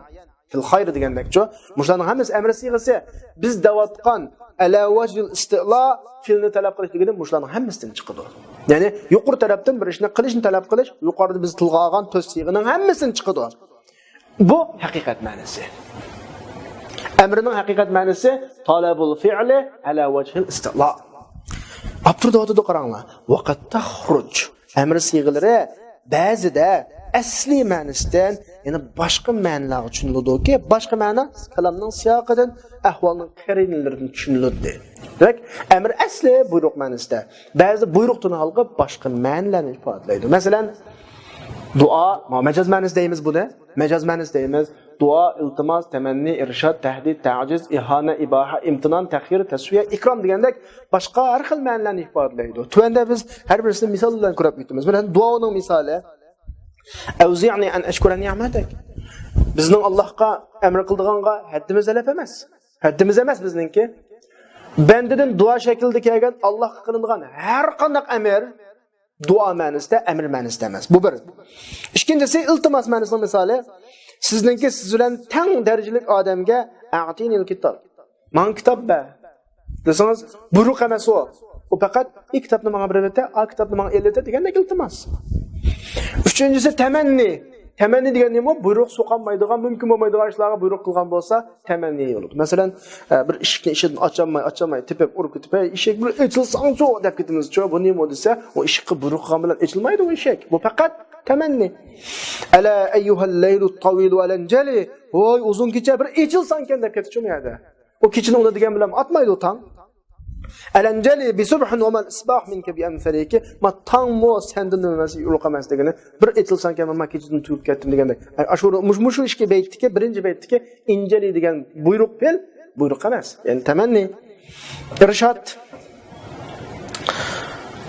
فىل خەير دېگەندەكچۇ. مۇشۇلارنىڭ ھەممىسى ئەمر سىيغىسى. بىز دەۋاتقان ئەلا ۋەجھىل ئىستىلا، پېئىلنى تەلەپ قىلىش دېگىنى مۇشۇلارنىڭ ھەممىسىدىن چىقىدۇ. يەنى يۇقىرى تەرەپتىن بىر ئىشنى قىلىشنى تەلەپ قىلىش، يۇقىرىدا بىز تىلغا ئالغان تۆت سىيغىنىڭ ھەممىسىدىن چىقىدۇ. بۇ ھەقىقەت مەنىسى. ئەمرنىڭ ھەقىقەت مەنىسى تەلەبۇل فىئلى ئەلا ۋەجھىل ئىستىلا. ئاپتور دەۋاتىدۇ، قاراڭلار. ۋەقەد تەخرۇج. ئەمر سىيغىلىرى بەزىدە ئەسلىي مەنىسىدىن يەنە باشقا مەنىلەرگە چۈشىنىلىدۇكى، باشقا مەنە كالامنىڭ سىياقىدىن، ئەھۋالنىڭ قەرىنىلىرىدىن چۈشىنىلىدۇ. دېمەك، ئەمر ئەسلى بۇيرۇق مەنىسىدە. بەزىدە بۇيرۇقتىن ھالقىپ باشقا مەنىلەرنى ئىپادىلەيدۇ. مەسىلەن، دۇئا، مەجاز مەنىسى دەيمىز بۇنى. مەجاز مەنىسى دەيمىز. دۇئا، ئىلتىماس، تەمەننى، ئىرشاد، تەھدىت، تەئجىز، ئىھانە، ئىباھە، ئىمتىنان، تەخيىر، تەسۋىيە، ئىكرام دېگەندەك باشقا ھەر خىل مەنىلەرنى ئىپادىلەيدۇ. تۆۋەندە بىز ھەر بىرسىنى مىسال بىلەن كۆرۈپ ئۆتىمىز. مەسىلەن، دۇئانىڭ مىسالى. ئەۋزىئنى ئەن ئەشكۇرە نىئمەتەك. بىزنىڭ ئاللاھقا ئەمر قىلىدىغانغا ھەددىمىز تەلەپ ئەمەس. ھەددىمىز ئەمەس بىزنىڭكى. بەندىدىن دۇئا شەكلىدە كەلگەن ئاللاھقا قىلىنىدىغان ھەر قانداق ئەمر دۇئا مەنىسىدە، ئەمر مەنىسىدە ئەمەس. بۇ بىر. ئىككىنچىسى، ئىلتىماس مەنىسىنىڭ مىسالى. سىزنىڭكى سىز بىلەن تەڭ دەرىجىلىك ئادەمگە ئەتىنىل كىتاب. ماڭا كىتاب بەر دېسىڭىز، بۇيرۇق ئەمەس ئۇ. ئۇ پەقەت، ئى كىتابنى ماڭا بېرىۋېتە، ئا كىتابنى ماڭا ئېلىۋېتە دېگەندەك ئىلتىماس. ئۈچىنچىسى، تەمەننى. تەمەننى دېگەن نېمە؟ بۇيرۇق سوقالمايدىغان، مۇمكىن بولمايدىغان ئىشلارغا بۇيرۇق قىلغان بولسا، تەمەننى بولىدۇ. مەسىلەن، ئە، بىر ئىشىكنى ئىچىدىن ئاچالماي، ئاچالماي تېپىپ ئۇرۇپ كېتىپ، ھەي، ئىشىك بىر ئېچىلساڭچۇ دەپ كېتىمىزچۇ. بۇ نېمە دېسە، ئۇ ئىشىكقا بۇيرۇق قىلغان بىلەن ئېچىلمايدۇ ئۇ ئىشىك. بۇ پەقەت تەمەننى. ئەلا ئەييۇھەل لەيلۇت تەۋىلۇ ئەلەنجەلى. ۋاي، ئۇزۇن كېچە بىر ئېچىلساڭكەن دەپ كېتىچۇ بۇ يەردە. ئۇ كېچىنى ئۇنى دېگەن بىلەن ئاتمايدۇ تاڭ. ئەلەنجەلى بىسۇبھىن ۋەمەل ئىسباھ مىنكە بىئەمسەلىكى. ما تاڭمۇ سەندىن نېمە ئەمەس، يورۇق ئەمەس دېگىنى. بىر ئېچىلساڭكەن، ما كېچىدىن تۇيۇپ كەتتىم دېگەندەك. ئەي، ئاشۇ، مۇش-، مۇشۇ ئىككى بەيتتىكى، بىرىنچى بەيتتىكى ئىنجەلى دېگەن بۇيرۇق پېئىل، بۇيرۇق ئەمەس. يەنى تەمەننى. ئىرشاد.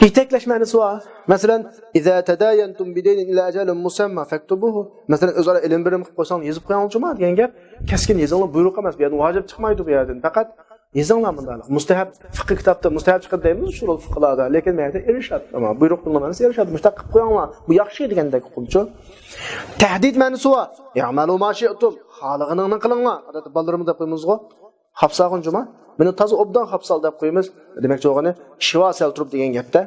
يېتەكلەش مەنىسى بار. مەسىلەن، ئىزا تەدايەنتۇم بىدەينىن ئىلە ئەجەلىن مۇسەمما فەكتۇبۇھۇ. مەسىلەن، ئۆزئارا ئېلىم بېرىم قىلىپ قويساڭ، يېزىپ قويۇڭلىچۇما دېگەن گەپ. كەسكىن يېزىڭلار، بۇيرۇق ئەمەس. بۇ يەردىن ۋاجىپ چىقمايدۇ بۇ يەردىن. پەقەت يېزىڭلار مۇنداق. مۇستەھەب فىقھى كىتابتا مۇستەھەب چىقىدۇ دەيمىز ئۇسۇل فىقھلاردا. لېكىن مەيەردە ئىرشاد. ئەمما بۇيرۇق قىلىنغان نەرسە ئىرشاد. مۇشۇنداق قىلىپ قويۇڭلار. بۇ ياخشى دېگەندەك ئۇقۇمچۇ. تەھدىت مەنىسى بار. «ئەمەلۇ ما شىئتۇم.» خالىغىنىڭنى قىلىڭلار. ئادەتتە بالىلىرىمىز دەپ قويىمىزغۇ. خاپسالغۇن جۇما. مېنى تازا ئوبدان خاپسال دەپ قويىمىز. دېمەكچى بولغىنى شىۋا سەل تۇرۇپ دېگەن گەپتە.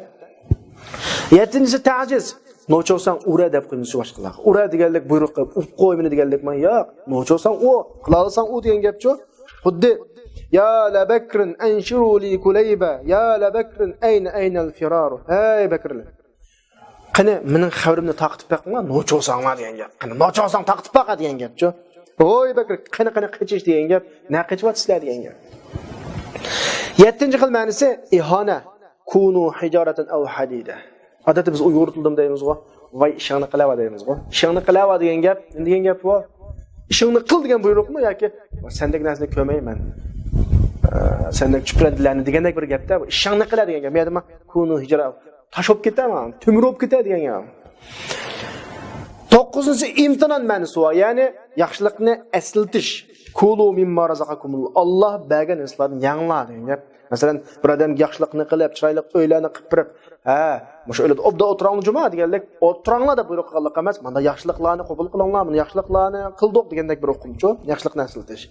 يەتتىنچىسى تەجىز. نوچى بولساڭ ئۇرە دەپ قويىمىز شۇ باشقىلارغا. ئۇرە دېگەنلىك بۇيرۇق قىلىپ، ئۇرۇپ قوي مېنى دېگەنلىكمۇ؟ ياق. نوچى بولساڭ ئۇ، قىلالىساڭ ئۇ دېگەن گەپچۇ. خۇددى يا لەبەكرىن ئەنشىرۇ لى كۇلەيبە، يا لەبەكرىن ئەينە ئەينەل فىرارۇ. ھەي بەكرىلەر. قېنى مېنىڭ خەۋىرىمنى تارقىتىپ بېقىڭلار، نوچى بولساڭلار دېگەن گەپ. قېنى نوچى بولساڭ تارقىتىپ باقا دېگەن گەپچۇ. ھوي بەكرى، قېنى قېنى قېچىش دېگەن گەپ. نە قېچىۋاتىسىلەر دېگەن گەپ. يەتتىنچى خىل مەنىسى ئىھانە. كۇنۇ ھىجارەتەن ئەۋ ھەدىدە. ئادەتتە بىز ئۇيغۇر تىلىدا دەيمىزغۇ، ۋاي ئىشىڭنى قىلەۋە دەيمىزغۇ. ئىشىڭنى قىلەۋە دېگەن گەپ، نېمە دېگەن گەپ بۇ؟ ئىشىڭنى قىل دېگەن بۇيرۇقمۇ ياكى سەندەك نەرسىنى كۆرمەيمەن، ئە، سەندەك چۈپرەندىلەرنى دېگەندەك بىر گەپتە، بۇ ئىشىڭنى قىلە دېگەن گەپ. يا دېمە، كۇنۇ ھىجرا، تاش بولۇپ كېتە، تۈمۈر بولۇپ كېتە دېگەن گەپ. توققۇزىنچىسى ئىمتىنان مەنىسى بار، يەنى ياخشىلىقنى ئەسلىتىش. كۇلۇ مىمما رازاقەكۇمۇللا، ئاللا بەرگەن رىزىقلاردىن يەڭلار دېگەن گەپ. مەسىلەن، بىر ئادەمگە ياخشىلىقنى قىلىپ، چىرايلىق ئۆيلەرنى قىلىپ بېرىپ، ھە، مۇشۇ ئۆيلەردە ئوبدان ئولتۇراڭلار جۇما دېگەنلىك، ئولتۇراڭلار دەپ بۇيرۇق قىلغانلىق ئەمەس، مانا ياخشىلىقلارنى قوبۇل قىلىڭلار، مانا ياخشىلىقلارنى قىلدۇق دېگەندەك بىر ئۇقۇمچۇ، ياخشىلىقنى ئەسلىتىش.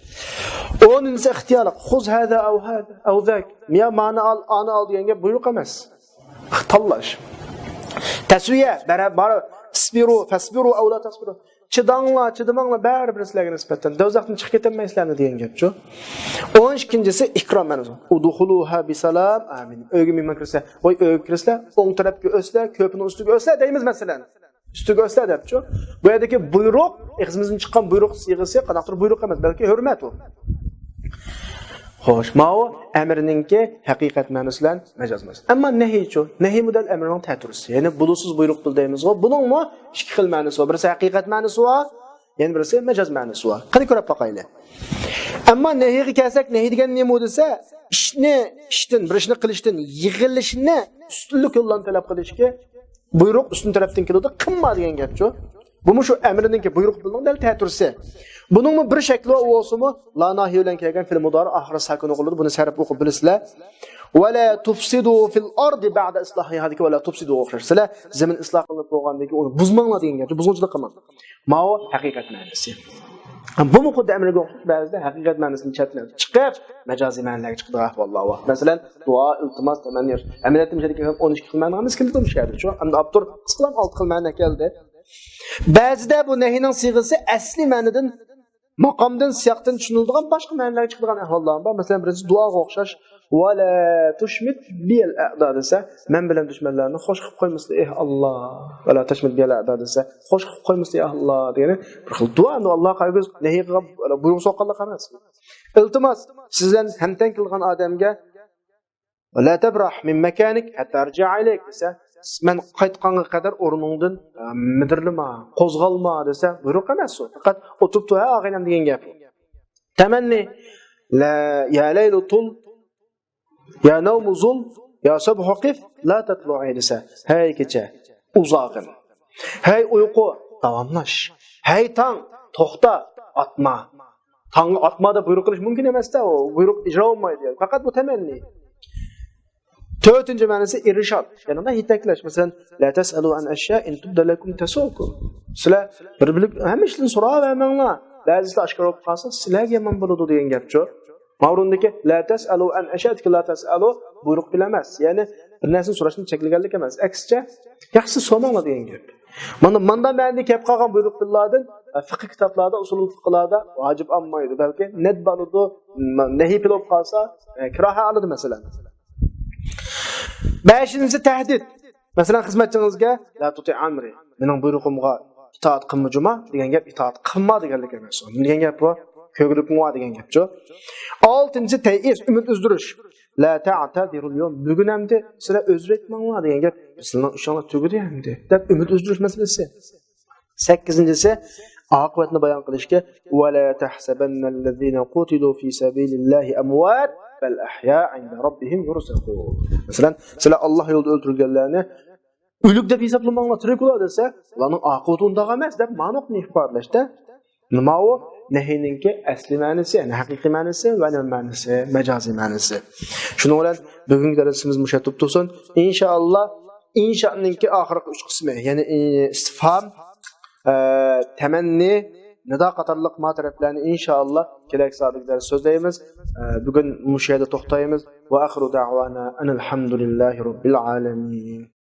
ئونىنچىسى ئىختىيارلىق، خۇز ھازا ئەۋ ھازا، ئەۋ زاك، يا مانى ئال، ئانى ئال دېگەن گەپ بۇيرۇق ئەمەس. تاللاش. تەسۋىيە، بەرە-، بار، ئىسبىرۇ، فەسبىرۇ، ئەۋ لا تەسبىرۇ. چىداڭلار، چىدىماڭلار، بەرىبىر سىلەرگە نىسبەتەن دوزاختىن چىقىپ كېتەلمەيسىلەرنى دېگەن گەپچۇ. ئون ئىككىنچىسى ئىكرام مەنىسى. ئۇدخۇلۇھا بىسالام، ئامىن. ئۆيگە مېھمان كىرسە، ۋاي ئۆيگە كىرسىلە، ئوڭ تەرەپكە ئۆتسىلە، كۆپىنىڭ ئۈستىگە ئۆتسىلە دەيمىز مەسىلەن. ئۈستىگە ئۆتسىلە دەپچۇ. بۇ يەردىكى بۇيرۇق، ئېغىزىمىزدىن چىققان بۇيرۇق سىيغىسى قانداقتۇر بۇيرۇق ئەمەس، بەلكى ھۆرمەت ئۇ. خوش، ماۋۇ ئەمرنىڭكى ھەقىقەت مەنىسى بىلەن مەجاز مەنىسى. ئەمما نەھىيچۇ؟ نەھىي مۇدەل ئەمرنىڭ تەتۈرىسى. يەنى بولۇسىز بۇيرۇق دەيمىزغۇ. بۇنىڭمۇ ئىككى خىل مەنىسى بار. بىرسى ھەقىقەت مەنىسى بار، يەنە بىرسى مەجاز مەنىسى بار. قېنى كۆرۈپ باقايلى. ئەمما نەھىيگە كەلسەك، نەھىي دېگەن نېمە دېسە، ئىشنى، ئىشتىن، بىر ئىشنى قىلىشتىن يىغىلىشنى ئۈستۈنلۈك يوللارنى تەلەپ قىلىشكى، بۇيرۇق ئۈستۈن تەرەپتىن كېلىدۇ، قىلما دېگەن گەپچۇ. بۇمۇ شۇ ئەمرىنىڭكى بۇيرۇق بىلنىڭ دەل تەتۈرىسى. بۇنىڭمۇ بىر شەكلى بار، ئۇ بولسىمۇ، لا ناھىيە بىلەن كەلگەن فېئىل مۇدارىئ ئاخىرى ساكىن ئوقۇلىدۇ، بۇنى سەرپ ئوقۇپ بىلىسىلەر. ۋە لا تۇفسىدۇ فىل ئارضى بەئدە ئىسلاھىھا دېگەن ۋە لا تۇفسىدۇغا ئوخشاش. سىلەر زېمىن ئىسلاھ قىلىنىپ بولغاندىن كېيىن ئۇنى بۇزماڭلار دېگەن گەپچۇ، بۇزغۇنچىلىق قىلماڭ. ماۋۇ ھەقىقەت مەنىسى. بۇمۇ خۇددى ئەمرىگە ئوخشاش، بەزىدە ھەقىقەت مەنىسىدىن چەتنەپ چىقىپ، مەجازىي مەنىلەرگە چىقىدىغان ئەھۋاللار بار. مەسىلەن، دۇئا، ئىلتىماس، تەمەننى. ئەمەلىيەتتە مۇشۇ يەردىكى ئون ئىككى خىل مەنىنى ھەممىسى كېلىدۇ مۇشۇ يەردە. شۇ ئەمدى ئاپتور قىسقىلام ئالتە خىل مەنە كەلدى. بەزىدە بۇ نەھىنىڭ سىيغىسى ئەسلى مەنىدىن، ماقامدىن، سىياقتىن چۈشىنىلىدىغان باشقا مەنىلەرگە چىقىدىغان ئەھۋاللار بار. مەسىلەن، بىرىنچىسى دۇئاغا ئوخشاش. ۋە لا تۇشمىت بىيەل ئەئدا دېسە، مەن بىلەن دۈشمەنلەرنى خوش قىلىپ قويمىسىلە، ئېھ ئاللا. ۋە لا تۇشمىت بىيەل ئەئدا دېسە، خوش قىلىپ قويمىسىلە، ئېھ ئاللا دېگىنى بىر خىل دۇئا، ئەمدى ئاللاغا قارىغۇز نەھى قىلغان، بۇيرۇق سوققانلىق ئەمەس. ئىلتىماس، سىز بىلەن ھەمتەڭ كېلىدىغان ئادەمگە، ۋە لا تەبرەھ مىن مەكانىك ھەتتا ئەرجىئە ئىلەيك دېسە، مەن قايتقانغا قەدەر ئورنۇڭدىن، ئە، مىدىرلىما، قوزغالما دېسە، بۇيرۇق ئەمەس ئۇ. پەقەت ئولتۇرۇپ تۇر، ھە، ئاغىنەم دېگەن گەپ. تەمەننى، لا، يا لەيلۇ تۇل، يا نەۋمۇ زۇل، يا سەبھۇ قىف، لا تەتلۇئى دېسە، ھەي كېچە، ئۇزاغىن. ھەي ئۇيقۇ، داۋاملاش. ھەي تاڭ، توختا، ئاتما. تاڭغا ئاتما دەپ بۇيرۇق قىلىش مۇمكىن ئەمەس-دە، ئۇ بۇيرۇق ئىجرا بولمايدۇ. پەقەت بۇ تەمەننى. تۆتىنچى مەنىسى ئىرشاد، يەنى يېتەكلەش. مەسىلەن، لا تەسئەلۇ ئەن ئەشيائىن تۇبدە لەكۇم تەسۇكۇم. سىلەر بىر بىلىپ ھەممە ئىشتىن سوراۋەرمەڭلار. بەزىسى ئاشكارا بولۇپ قالسا، سىلەرگە يامان بولىدۇ دېگەن گەپچۇ. ماۋۇ ئورۇندىكى لا تەسئەلۇ ئەن ئەشيائىدىكى لا تەسئەلۇ بۇيرۇق پېئىل ئەمەس. يەنى بىر نەرسىنى سوراشتىن چەكلىگەنلىك ئەمەس. ئەكسىچە، ياخشىسى سورىماڭلار دېگەن گەپ. مانا، ماندا مەنىدە كەپ قالغان بۇيرۇق پېئىللاردىن، ئە، فىقھىي كىتابلاردا، ئۇسۇلۇل فىقھلاردا ۋاجىپ ئالمايدۇ، بەلكى نەدب ئالىدۇ، نەھىي پېئىل بولۇپ قالسا، ئە، كىراھە ئالىدۇ، مەسىلەن. بەشىنچىسى تەھدىد. مەسىلەن، خىزمەتچىڭىزگە، لا تۇتىئ ئەمرى، مېنىڭ بۇيرۇقۇمغا ئىتائەت قىلما جۇما دېگەن گەپ، ئىتائەت قىلما دېگەنلىك ئەمەس. نېمە دېگەن گەپ بۇ؟ كۆرگۈلۈكۈڭ بار دېگەن گەپچۇ. ئالتىنچىسى تەيئىس، ئۈمىد ئۈزدۈرۈش. لا تەئتەزىرۇل يەۋم، بۈگۈن ئەمدى سىلەر ئۆزرە ئېيتماڭلار دېگەن گەپ، سىلەرنىڭ ئىشىڭلار تۈگىدى ئەمدى دەپ ئۈمىد ئۈزدۈرۈش مەسىلىسى. سەككىزىنچىسى، ئاقىۋەتنى بايان قىلىشكە، ۋە لا تەھسەبەننەللەزىنە قۇتىلۇ فى سەبىلىللاھى ئەمۋات، بەل ئەھيائۇن ئىندە رەببىھىم يۇرزەقۇن. مەسىلەن، سىلەر ئاللا يولىدا ئۆلتۈرۈلگەنلەرنى ئۆلۈك دەپ ھېسابلىماڭلار، تىرىك ئۇلار دېسە، ئۇلارنىڭ ئاقىۋىتى ئۇنداق ئەمەس دەپ مانىقنى ئىپادىلەشتە. ماۋۇ نەھىنىڭكى ئەسلىي مەنىسى، يەنى ھەقىقىي مەنىسى ۋە نېمە مەنىسى؟ مەجازىي مەنىسى. شۇنىڭ بىلەن بۈگۈنكى دەرسىمىز مۇشۇ يەردە تۇتۇلسۇن. ئىنشائاللا، ئىنشانىڭكى ئاخىرقى ئۈچ قىسمى، يەنى ئى، ئىستىفھام، ئە، تەمەننى، نىدا قاتارلىق ما تەرەپلەرنى ئىنشائاللا كېلەكسى سائەتلىك دەرس سۆزلەيمىز. ئە، بۈگۈن مۇشۇ يەردە توختايمىز. وآخر دعوانا أن الحمد لله رب العالمين.